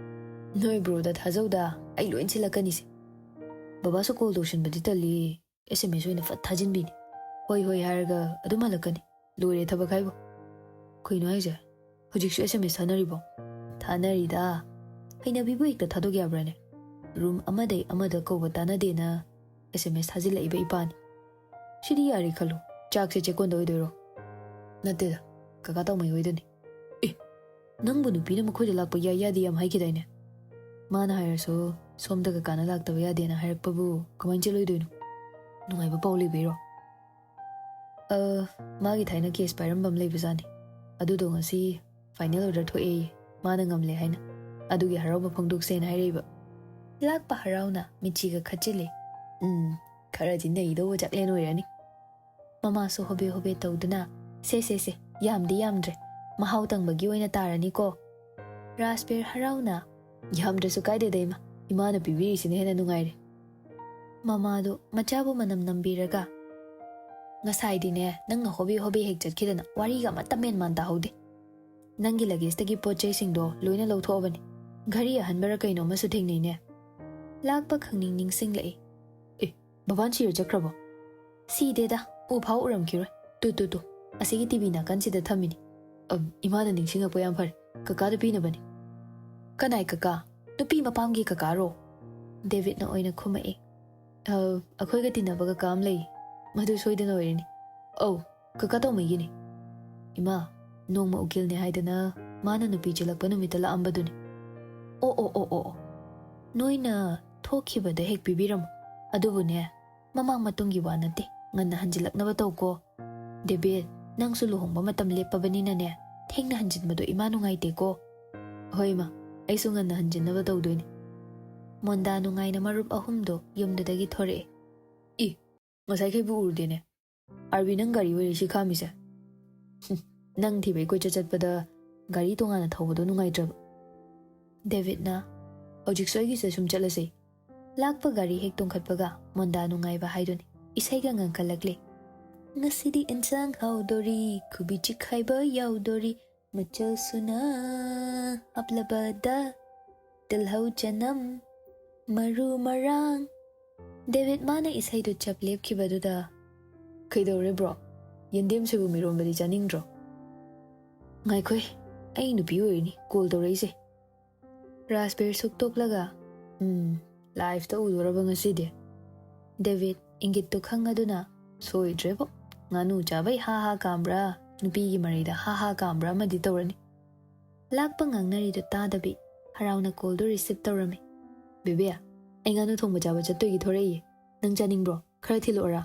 ꯅꯣꯏ ꯕ꯭ꯔꯣꯗ ꯊꯥꯖꯧꯗ, ꯑꯩ ꯂꯣꯏ ꯁꯤꯜꯂꯛꯀꯅꯤꯁꯦ꯫ ꯕꯕꯥꯁꯨ ꯀꯣꯜ ꯇꯧꯁꯤꯟꯕꯗꯤ ꯇꯜꯂꯤ, ꯑꯦꯁ ꯑꯦꯝ ꯑꯦꯁ ꯑꯣꯏꯅ ꯐꯠ ꯊꯥꯖꯤꯟꯕꯤꯅꯤ꯫ ꯍꯣꯏ ꯍꯣꯏ ꯍꯥꯏꯔꯒ ꯑꯗꯨꯝ ꯍꯜꯂꯛꯀꯅꯤ꯫ ꯂꯣꯏꯔꯦ ꯊꯕꯛ ꯍꯥꯏꯕꯨ꯫ ꯀꯩꯅꯣ ꯍꯥꯏꯁꯦ? ꯍꯧꯖꯤꯛꯁꯨ ꯑꯦꯁ ꯑꯦꯝ ꯑꯦꯁ ꯊꯥꯅꯔꯤꯕꯣ?" "ꯊꯥꯅꯔꯤꯗ꯫ ꯍꯩꯅꯕꯤꯕꯨ ꯍꯦꯛꯇ ꯊꯥꯗꯣꯛ ꯌꯥꯕ꯭ꯔꯥꯅꯦ? ꯔꯨꯝ ꯑꯃꯗꯩ ꯑꯃꯗ ꯀꯧꯕ ꯇꯥꯅꯗꯦꯅ ꯑꯦꯁ ꯑꯦꯝ ꯑꯦꯁ ꯊꯥꯖꯤꯜꯂꯛꯏꯕ ꯏꯄꯥꯅꯤ꯫ ꯁꯤꯗꯤ ꯌꯥꯔꯦ ꯈꯜꯂꯣ, ꯆꯥꯛꯁꯦ ꯆꯦꯛꯀꯣꯟꯗ ꯑꯣꯏꯗꯣꯏꯔꯣ?" "ꯅꯠꯇꯦꯗ, ꯀꯀꯥ ꯇꯧꯃꯩ ꯍꯣꯏꯗꯅꯤ꯫" "ꯑꯦ, ꯅꯪꯕꯨ ꯅꯨꯄꯤꯅ ꯃꯈꯣꯏꯗ ꯂꯥꯛꯄ ꯌꯥꯏ ꯌꯥꯗꯦ ꯌꯥꯝ ꯍꯥꯏꯈꯤꯗꯥꯏꯅꯦ?" "ꯃꯥꯅ ꯍꯥꯏꯔꯁꯨ ꯁꯣꯝꯗ ꯀꯀꯥꯅ ꯂꯥꯛꯇꯕ ꯌꯥꯗꯦꯅ ꯍꯥꯏꯔꯛꯄꯕꯨ ꯀꯃꯥꯏꯅ ꯆꯦꯜꯂꯣꯏꯗꯣꯏꯅꯣ? ꯅꯨꯡꯉꯥꯏꯕ ꯄꯥꯎ ꯂꯩꯕꯩꯔꯣ?" "ꯑ, ꯃꯥꯒꯤ ꯊꯥꯏꯅ ꯀꯦꯁ ꯄꯥꯏꯔꯝꯕ ꯑꯃ ꯂꯩꯕꯖꯥꯠꯅꯤ꯫ ꯑꯗꯨꯗꯣ ꯉꯁꯤ ꯐꯥꯏꯅꯦꯜ ꯑꯣꯔꯗꯔ ꯊꯣꯛꯑꯦꯌꯦ꯫ ꯃꯥꯅ ꯉꯝꯂꯦ ꯍꯥꯏꯅ꯫ ꯑꯗꯨꯒꯤ ꯍꯔꯥꯎꯕ ꯐꯣꯡꯗꯣꯛꯁꯦꯅ ꯍꯥꯏꯔꯛꯏꯕ꯫" ꯂꯥꯛꯄ ꯍꯔꯥꯎꯅ ꯃꯤꯠꯆꯤꯒ ꯈꯠꯆꯤꯜꯂꯦ꯫ "ꯎꯝ, ꯈꯔꯗꯤ ꯅꯩꯗꯧꯕ ꯆꯥꯛꯂꯦꯟ ꯑꯣꯏꯔꯅꯤ꯫" ꯃꯃꯥꯁꯨ ꯍꯣꯕꯦ ꯍꯣꯕꯦ ꯇꯧꯗꯨꯅ, "ꯁꯦ, ꯁꯦ, ꯁꯦ, ꯌꯥꯝꯗꯤ ꯌꯥꯝꯗ꯭ꯔꯦ꯫ ꯃꯍꯥꯎ ꯇꯪꯕꯒꯤ ꯑꯣꯏꯅ ꯇꯥꯔꯅꯤꯀꯣ꯫" ꯔꯥꯖꯕꯤꯔ ꯍꯔꯥꯎꯅ, "ꯌꯥꯝꯗ꯭ꯔꯁꯨ ꯀꯥꯏꯗꯦꯗ ꯏꯃꯥ, ꯏꯃꯥꯅ ꯄꯤꯕꯤꯔꯤꯁꯤꯅ ꯍꯦꯟꯅ ꯅꯨꯡꯉꯥꯏꯔꯦ꯫" ꯃꯃꯥꯗꯨ ꯃꯆꯥꯕꯨ ꯃꯅꯝ ꯅꯝꯕꯤꯔꯒ, "ꯉꯁꯥꯏꯗꯤꯅꯦ, ꯅꯪꯅ ꯍꯣꯕꯦ ꯍꯣꯕꯦ ꯍꯦꯛ ꯆꯠꯈꯤꯗꯅ ꯋꯥꯔꯤꯒ ꯑꯃꯠꯇ ꯃꯦꯟ ꯃꯥꯟ ꯇꯥꯍꯧꯗꯦ꯫ ꯅꯪꯒꯤ ꯂꯒꯦꯖꯇꯒꯤ ꯄꯣꯠ ꯆꯩꯁꯤꯡꯗꯣ ꯂꯣꯏꯅ ꯂꯧꯊꯣꯛꯑꯕꯅꯤ꯫ ꯘꯔꯤ ꯑꯍꯟꯕꯔ ꯀꯩꯅꯣ ꯑꯃꯁꯨ ꯊꯦꯡꯅꯩꯅꯦ꯫" ꯂꯥꯛꯄ ꯈꯪꯅꯤꯡ ꯅꯤꯡꯁꯤꯡꯂꯛꯏ꯫ "ꯑꯦ, ꯕꯕꯥꯟ ꯁꯤꯔ ꯆꯠꯈ꯭ꯔꯕꯣ?" "ꯁꯤꯗꯦꯗ, ꯎ ꯐꯥꯎ ꯎꯔꯝꯈꯤꯔꯣꯏ꯫ ꯇꯨ, ꯇꯨ, ꯇꯨ, ꯑꯁꯤꯒꯤ ꯇꯤ ꯚꯤ ꯅꯥꯀꯟꯁꯤꯗ ꯊꯝꯃꯤꯅꯤ꯫ ꯑ, ꯏꯃꯥꯅ ꯅꯤꯡꯁꯤꯡꯉꯛꯄ ꯌꯥꯝ ꯐꯔꯦ꯫ ꯀꯀꯥꯗ ꯄꯤꯅꯕꯅꯤ꯫" "ꯀꯅꯥꯏ ꯀꯀꯥ? ꯅꯨꯄꯤ ꯃꯄꯥꯝꯒꯤ ꯀꯀꯥꯔꯣ?" ꯗꯦꯕꯤꯠꯅ ꯑꯣꯏꯅ ꯈꯨꯝꯃꯛꯏ꯫ "ꯑ, ꯑꯩꯈꯣꯏꯒ ꯇꯤꯟꯅꯕ ꯀꯀꯥ ꯑꯃ ꯂꯩ꯫ ꯃꯗꯨ ꯁꯣꯏꯗꯅ ꯑꯣꯏꯔꯅꯤ꯫ ꯑꯧ, ꯀꯀꯥ ꯇꯧꯃꯩꯒꯤꯅꯤ꯫ ꯏꯃꯥ, ꯅꯣꯡꯃ ꯎꯀꯤꯜꯅꯦ ꯍꯥꯏꯗꯅ ꯃꯥꯅ ꯅꯨꯄꯤ ꯆꯦꯜꯂꯛꯄ ꯅꯨꯃꯤꯠꯇ ꯂꯥꯛꯑꯝꯕꯗꯨꯅꯤ꯫" "ꯑꯣ, ꯑꯣ, ꯑꯣ, ꯑꯣ, ꯑꯣ꯫ ꯅꯣꯏꯅ ꯊꯣꯛꯈꯤꯕꯗ ꯍꯦꯛ ꯄꯤꯕꯤꯔꯝꯃꯣ꯫ ꯑꯗꯨꯕꯨꯅꯦ, ꯃꯃꯥꯡ ꯃꯇꯨꯡꯒꯤ ꯋꯥ ꯅꯠꯇꯦ, ꯉꯟꯅ ꯍꯟꯖꯤꯜꯂꯛꯅꯕ ꯇꯧꯀꯣ꯫ ꯗꯦꯕꯤꯠ, ꯅꯪꯁꯨ ꯂꯨꯍꯣꯡꯕ ꯃꯇꯝ ꯂꯦꯞꯄꯕꯅꯤꯅꯅꯦ, ꯊꯦꯡꯅ ꯍꯟꯖꯤꯟꯕꯗꯣ ꯏꯃꯥ ꯅꯨꯡꯉꯥꯏꯇꯦꯀꯣ꯫" "ꯍꯣꯏ ꯏꯃꯥ, ꯑꯩꯁꯨ ꯉꯟꯅ ꯍꯟꯖꯤꯟꯅꯕ ꯇꯧꯗꯣꯏꯅꯦ꯫" ꯃꯣꯟꯗꯥ ꯅꯨꯡꯉꯥꯏꯅ ꯃꯔꯨꯞ ꯑꯍꯨꯝꯗꯣ ꯌꯨꯝꯗꯨꯗꯒꯤ ꯊꯣꯔꯛꯑꯦ꯫ "ꯏ, ꯉꯁꯥꯏꯈꯩꯕꯨ ꯎꯔꯨꯗꯦꯅꯦ꯫ ꯑꯥꯔꯕꯤ, ꯅꯪ ꯒꯥꯔꯤ ꯑꯣꯏꯔꯦ ꯁꯤ ꯈꯥꯝꯃꯤꯁꯦ? ꯍꯨꯝ, ꯅꯪ ꯊꯤꯕꯩ ꯀꯣꯏꯆꯠ ꯆꯠꯄꯗ ꯒꯥꯔꯤ ꯇꯣꯉꯥꯟꯅ ꯊꯧꯕꯗꯣ ꯅꯨꯡꯉꯥꯏꯇ꯭ꯔꯕ? ꯗꯦꯕꯤꯠꯅ ꯍꯧꯖꯤꯛꯁꯨ ꯑꯩꯒꯤꯁꯤꯗ ꯁꯨꯝ ꯆꯠꯂꯁꯦ꯫ ꯂꯥꯛꯄ ꯒꯥꯔꯤ ꯍꯦꯛ ꯇꯣꯡꯈꯠꯄꯒ ꯃꯣꯟꯗꯥ ꯅꯨꯡꯉꯥꯏꯕ ꯍꯥꯏꯗꯨꯅꯤ ꯏꯁꯩꯒ ꯉꯪꯈꯠꯂꯛꯂꯦ꯫ ꯉꯁꯤꯗꯤ ꯏꯟꯁꯥꯡ ꯍꯥꯎꯗꯣꯔꯤ, ꯈꯨꯕꯤ ꯆꯤꯛꯈꯥꯏꯕ ꯌꯥꯎꯗꯣꯔꯤ, ꯃꯆꯜ ꯁꯨꯅ ꯍꯥꯞꯂꯕꯗ ꯇꯤꯜꯍꯧ ꯆꯅꯝ ꯃꯔꯨ ꯃꯔꯥꯡ꯫ ꯗꯦꯕꯤꯠ ꯃꯥꯅ ꯏꯁꯩꯗꯨ ꯆꯞ ꯂꯦꯞꯈꯤꯕꯗꯨꯗ, "ꯀꯩꯗꯧꯔꯦ ꯕ꯭ꯔꯣ? ꯌꯦꯟꯗꯦꯝ ꯁꯣꯏꯕꯨꯝ ꯏꯔꯣꯝꯕꯗꯤ ꯆꯥꯅꯤꯡꯗ꯭ꯔꯣ?" "ꯉꯥꯏꯈꯣꯏ, ꯑꯩ ꯅꯨꯄꯤ ꯑꯣꯏꯔꯤꯅꯤ ꯀꯣꯜ ꯇꯧꯔꯛꯏꯁꯦ꯫" ꯔꯥꯖꯕꯤꯔ ꯁꯨꯛ ꯇꯣꯛꯂꯒ, "ꯎꯝ, ꯂꯥꯏꯐꯇ ꯎꯗꯣꯔꯕ ꯉꯁꯤꯗꯤ꯫" ꯗꯦꯕꯤꯠ ꯏꯪꯒꯤꯠꯇꯨ ꯈꯪꯉꯗꯨꯅ, "ꯁꯣꯏꯗ꯭ꯔꯦꯕꯣ, ꯉꯥꯅꯨ ꯆꯥꯕꯩ ꯍꯥ ꯍꯥ ꯀꯥꯝꯕ꯭ꯔꯥ, ꯅꯨꯄꯤꯒꯤ ꯃꯔꯩꯗ ꯍꯥ ꯍꯥ ꯀꯥꯝꯕ꯭ꯔꯥ ꯑꯃꯗꯤ ꯇꯧꯔꯅꯤ꯫" ꯂꯥꯛꯄ ꯉꯥꯡꯅꯔꯤꯗꯨ ꯇꯥꯗꯕꯤ ꯍꯔꯥꯎꯅ ꯀꯣꯜꯗꯨ ꯔꯤꯁꯤꯞ ꯇꯧꯔꯝꯃꯤ꯫ "ꯕꯦꯕꯤ, ꯑꯩ ꯉꯥꯅꯨ ꯊꯣꯡꯕ ꯆꯥꯕ ꯆꯠꯇꯣꯏꯒꯤ ꯊꯣꯔꯛꯏꯌꯦ꯫ ꯅꯪ ꯆꯥꯅꯤꯡꯕ꯭ꯔꯣ? ꯈꯔ ꯊꯤꯜꯂꯛꯑꯣꯔꯥ?"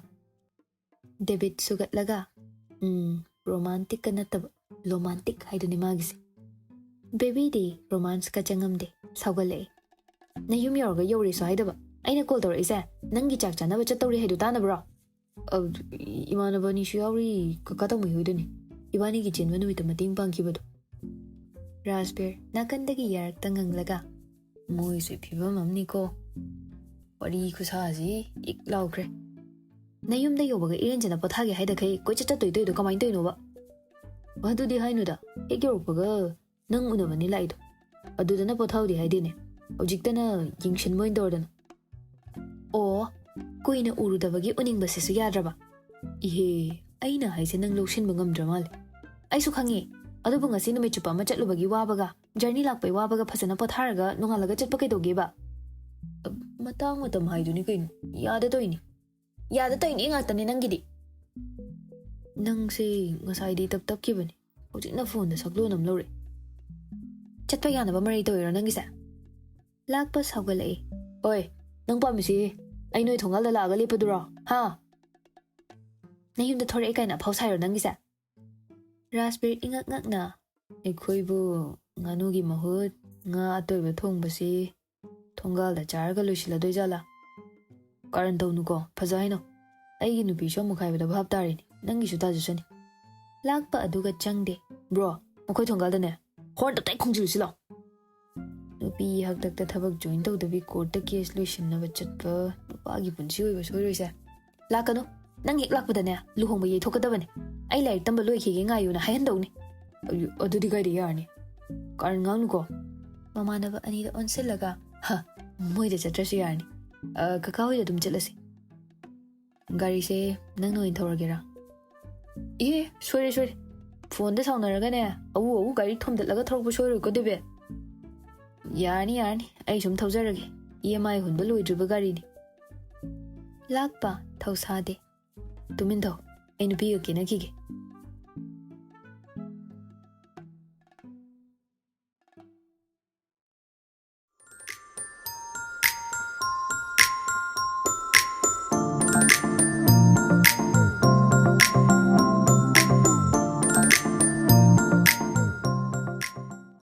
ꯗꯦꯕꯤꯠ ꯁꯨꯒꯠꯂꯒ, "ꯎꯝ, ꯔꯣꯃꯥꯟꯇꯤꯛꯀ ꯅꯠꯇꯕ, ꯂꯣꯃꯥꯟꯇꯤꯛ ꯍꯥꯏꯗꯨꯅꯤ ꯃꯥꯒꯤꯁꯦ꯫" ꯕꯦꯕꯤꯗꯤ ꯔꯣꯃꯥꯟꯁꯀ ꯆꯪꯉꯝꯗꯦ, ꯁꯥꯎꯒꯠꯂꯛꯑꯦ꯫ "ꯅꯌꯨꯝ ꯌꯧꯔꯒ ꯌꯧꯔꯦꯁꯨ ꯍꯥꯏꯗꯕ, ꯑꯩꯅ ꯀꯣꯜ ꯇꯧꯔꯛꯏꯁꯦ ꯅꯪꯒꯤ ꯆꯥꯛ ꯆꯥꯅꯕ ꯆꯠꯇꯧꯔꯤ ꯍꯥꯏꯗꯨ ꯇꯥꯅꯕ꯭ꯔꯣ?" "ꯑ, ꯏꯃꯥꯟꯅꯕ ꯑꯅꯤꯁꯨ ꯌꯥꯎꯔꯤ, ꯀꯀꯥ ꯇꯧꯃꯩ ꯍꯣꯏꯗꯅꯤ꯫ ꯏꯕꯥꯅꯤꯒꯤ ꯆꯦꯟꯕ ꯅꯨꯃꯤꯠꯇ ꯃꯇꯦꯡ ꯄꯥꯡꯈꯤꯕꯗꯣ꯫" ꯔꯥꯖꯕꯤꯔ ꯅꯥꯀꯟꯗꯒꯤ ꯌꯥꯔꯛꯇ ꯉꯪꯂꯒ, "ꯃꯣꯏꯁꯨ ꯐꯤꯕꯝ ꯑꯃꯅꯤꯀꯣ꯫ ꯋꯥꯔꯤ ꯈꯨꯁꯥꯁꯤ ꯏꯛ ꯂꯥꯎꯈ꯭ꯔꯦ꯫ ꯅꯌꯨꯝꯗ ꯌꯧꯕꯒ ꯏꯔꯦꯟꯖꯅ ꯄꯣꯊꯥꯒꯦ ꯍꯥꯏꯗꯈꯩ ꯀꯣꯏꯆꯠ ꯆꯠꯇꯣꯏ ꯇꯧꯏꯗꯣ ꯀꯃꯥꯏꯅ ꯇꯧꯔꯤꯅꯣꯕ?" "ꯑꯗꯨꯗꯤ ꯍꯥꯏꯅꯨꯗ, ꯍꯦꯛ ꯌꯧꯔꯛꯄꯒ ꯅꯪ ꯎꯅꯕꯅꯤ ꯂꯥꯛꯏꯗꯣ꯫ ꯑꯗꯨꯗꯅ ꯄꯣꯊꯥꯎꯗꯤ ꯍꯥꯏꯗꯦꯅꯦ꯫ ꯍꯧꯖꯤꯛꯇꯅ ꯌꯦꯡꯁꯤꯟꯕ ꯑꯣꯏꯅ ꯇꯧꯔꯗꯅ꯫" "ꯑꯣ, ꯀꯨꯏꯅ ꯎꯔꯨꯗꯕꯒꯤ ꯎꯅꯤꯡꯕꯁꯤꯁꯨ ꯌꯥꯗ꯭ꯔꯕ?" "ꯏꯍꯦ, ꯑꯩꯅ ꯍꯥꯏꯁꯦ ꯅꯪ ꯂꯧꯁꯤꯟꯕ ꯉꯝꯗ꯭ꯔ ꯃꯥꯜꯂꯦ꯫" "ꯑꯩꯁꯨ ꯈꯪꯉꯤ, ꯑꯗꯨꯕꯨ ꯉꯁꯤ ꯅꯨꯃꯤꯠ ꯆꯨꯞꯄ ꯑꯃ ꯆꯠꯂꯨꯕꯒꯤ ꯋꯥꯕꯒ, ꯖꯔꯅꯤ ꯂꯥꯛꯄꯩ ꯋꯥꯕꯒ ꯐꯖꯅ ꯄꯣꯊꯥꯔꯒ ꯅꯣꯡꯉꯥꯜꯂꯒ ꯆꯠꯄ ꯀꯩꯗꯧꯒꯦꯕ?" "ꯑ, ꯃꯇꯥꯡ ꯃꯇꯝ ꯍꯥꯏꯗꯨꯅꯤ ꯀꯩꯅꯣ, ꯌꯥꯗ ꯇꯧꯏꯅꯤ꯫" "ꯌꯥꯗ ꯇꯧꯏꯅꯤ ꯉꯥꯛꯇꯅꯤ ꯅꯪꯒꯤꯗꯤ꯫" "ꯅꯪꯁꯦ ꯉꯁꯥꯏꯗꯤ ꯇꯞ ꯇꯞꯈꯤꯕꯅꯤ, ꯍꯧꯖꯤꯛꯅ ꯐꯣꯟꯗ ꯁꯛꯂꯣꯟ ꯑꯃ ꯂꯧꯔꯦ꯫ ꯆꯠꯄ ꯌꯥꯅꯕ ꯃꯔꯩ ꯇꯧꯔꯤꯔꯣ ꯅꯪꯒꯤꯁꯦ?" ꯂꯥꯛꯄ ꯁꯥꯎꯒꯠꯂꯛꯏ꯫ "ꯑꯣꯏ, ꯅꯪ ꯄꯥꯝꯃꯤꯁꯤ ꯑꯩ ꯅꯣꯏ ꯊꯣꯡꯒꯥꯜꯗ ꯂꯥꯛꯑꯒ ꯂꯦꯞꯄꯗꯨꯔꯣ? ꯍꯥ? ꯅꯌꯨꯝꯗ ꯊꯣꯔꯛꯑꯦ ꯀꯥꯏꯅ ꯑꯐꯥꯎ ꯁꯥꯏꯔꯣ ꯅꯪꯒꯤꯁꯦ?" ꯔꯥꯖꯕꯤꯔ ꯏꯉꯛ ꯉꯛꯅ, "ꯑꯩꯈꯣꯏꯕꯨ ꯉꯥꯅꯨꯒꯤ ꯃꯍꯨꯠ ꯉꯥ ꯑꯇꯣꯏꯕ ꯊꯣꯡꯕꯁꯤ ꯊꯣꯡꯒꯥꯜꯗ ꯆꯥꯔꯒ ꯂꯣꯏꯁꯤꯜꯂꯗꯣꯏ ꯖꯥꯠꯂꯥ?" "ꯀꯥꯔꯟ ꯇꯧꯅꯨꯀꯣ, ꯐꯖ ꯍꯥꯏꯅꯣ꯫" ꯑꯩꯒꯤ ꯅꯨꯄꯤ ꯁꯣꯝ ꯃꯨꯈꯥꯏꯕꯗ ꯚꯥꯞ ꯇꯥꯔꯤꯅꯤ, ꯅꯪꯒꯤꯁꯨ ꯇꯥꯖꯁꯅꯤ꯫ ꯂꯥꯛꯄ ꯑꯗꯨꯒ ꯆꯪꯗꯦ꯫ ꯕ꯭ꯔꯣ, ꯃꯈꯣꯏ ꯊꯣꯡꯒꯥꯜꯗꯅꯦ ꯍꯣꯔꯟ ꯇꯞꯇꯥꯏ ꯈꯣꯡꯖꯤꯜꯂꯨꯁꯤ ꯂꯥꯎ꯫ ꯅꯨꯄꯤ ꯍꯥꯛꯇꯛꯇ ꯊꯕꯛ ꯖꯣꯏꯟ ꯇꯧꯗꯕꯤ ꯀꯣꯔꯠꯇ ꯀꯦꯁ ꯂꯣꯏꯁꯤꯟꯅꯕ ꯆꯠꯄ ꯅꯨꯄꯥꯒꯤ ꯄꯨꯟꯁꯤ ꯑꯣꯏꯕ ꯁꯣꯏꯔꯣꯏꯁꯦ꯫ ꯂꯥꯛꯀꯅꯨ, ꯅꯪ ꯍꯦꯛ ꯂꯥꯛꯄꯗꯅꯦ ꯂꯨꯍꯣꯡꯕ ꯌꯩꯊꯣꯛꯀꯗꯕꯅꯦ꯫ ꯑꯩ ꯂꯥꯏꯔꯤꯛ ꯇꯝꯕ ꯂꯣꯏꯈꯤꯒꯦ ꯉꯥꯏꯌꯨꯅ ꯍꯥꯏꯍꯟꯗꯧꯅꯦ꯫ ꯑꯗꯨ- ꯑꯗꯨꯗꯤ ꯀꯥꯏꯗ ꯌꯥꯔꯅꯤ? ꯀꯥꯔꯟ ꯉꯥꯡꯅꯨꯀꯣ꯫ ꯃꯃꯥꯟꯅꯕ ꯑꯅꯤꯗ ꯑꯣꯟꯁꯤꯜꯂꯒ, ꯍ, ꯃꯣꯏꯗ ꯆꯠꯇ꯭ꯔꯁꯨ ꯌꯥꯔꯅꯤ꯫ ꯑ, ꯀꯀꯥ ꯍꯣꯏꯗ ꯑꯗꯨꯝ ꯆꯠꯂꯁꯤ꯫ ꯒꯥꯔꯤꯁꯦ ꯅꯪꯅ ꯑꯣꯏꯅ ꯊꯧꯔꯒꯦꯔꯥ? ꯑꯦ, ꯁꯣꯏꯔꯦ, ꯁꯣꯏꯔꯦ꯫ ꯐꯣꯟꯗ ꯁꯥꯎꯅꯔꯒꯅꯦ, ꯑꯎ ꯑꯎ ꯒꯥꯔꯤ ꯊꯣꯝꯗꯠꯂꯒ ꯊꯧꯔꯛꯄ ꯁꯣꯏꯔꯣꯏꯀꯣ, ꯗꯦꯕꯦ? ꯌꯥꯔꯅꯤ, ꯌꯥꯔꯅꯤ, ꯑꯩ ꯁꯨꯝ ꯊꯧꯖꯔꯒꯦ꯫ ꯏ ꯑꯦꯝ ꯑꯥꯏ ꯍꯨꯟꯕ ꯂꯣꯏꯗ꯭ꯔꯤꯕ ꯒꯥꯔꯤꯅꯤ꯫ ꯂꯥꯛꯄ ꯊꯧꯁꯥꯗꯦ꯫ ꯇꯨꯃꯤꯟ ꯊꯧ, ꯑꯩ ꯅꯨꯄꯤꯒ ꯀꯦꯅꯈꯤꯒꯦ꯫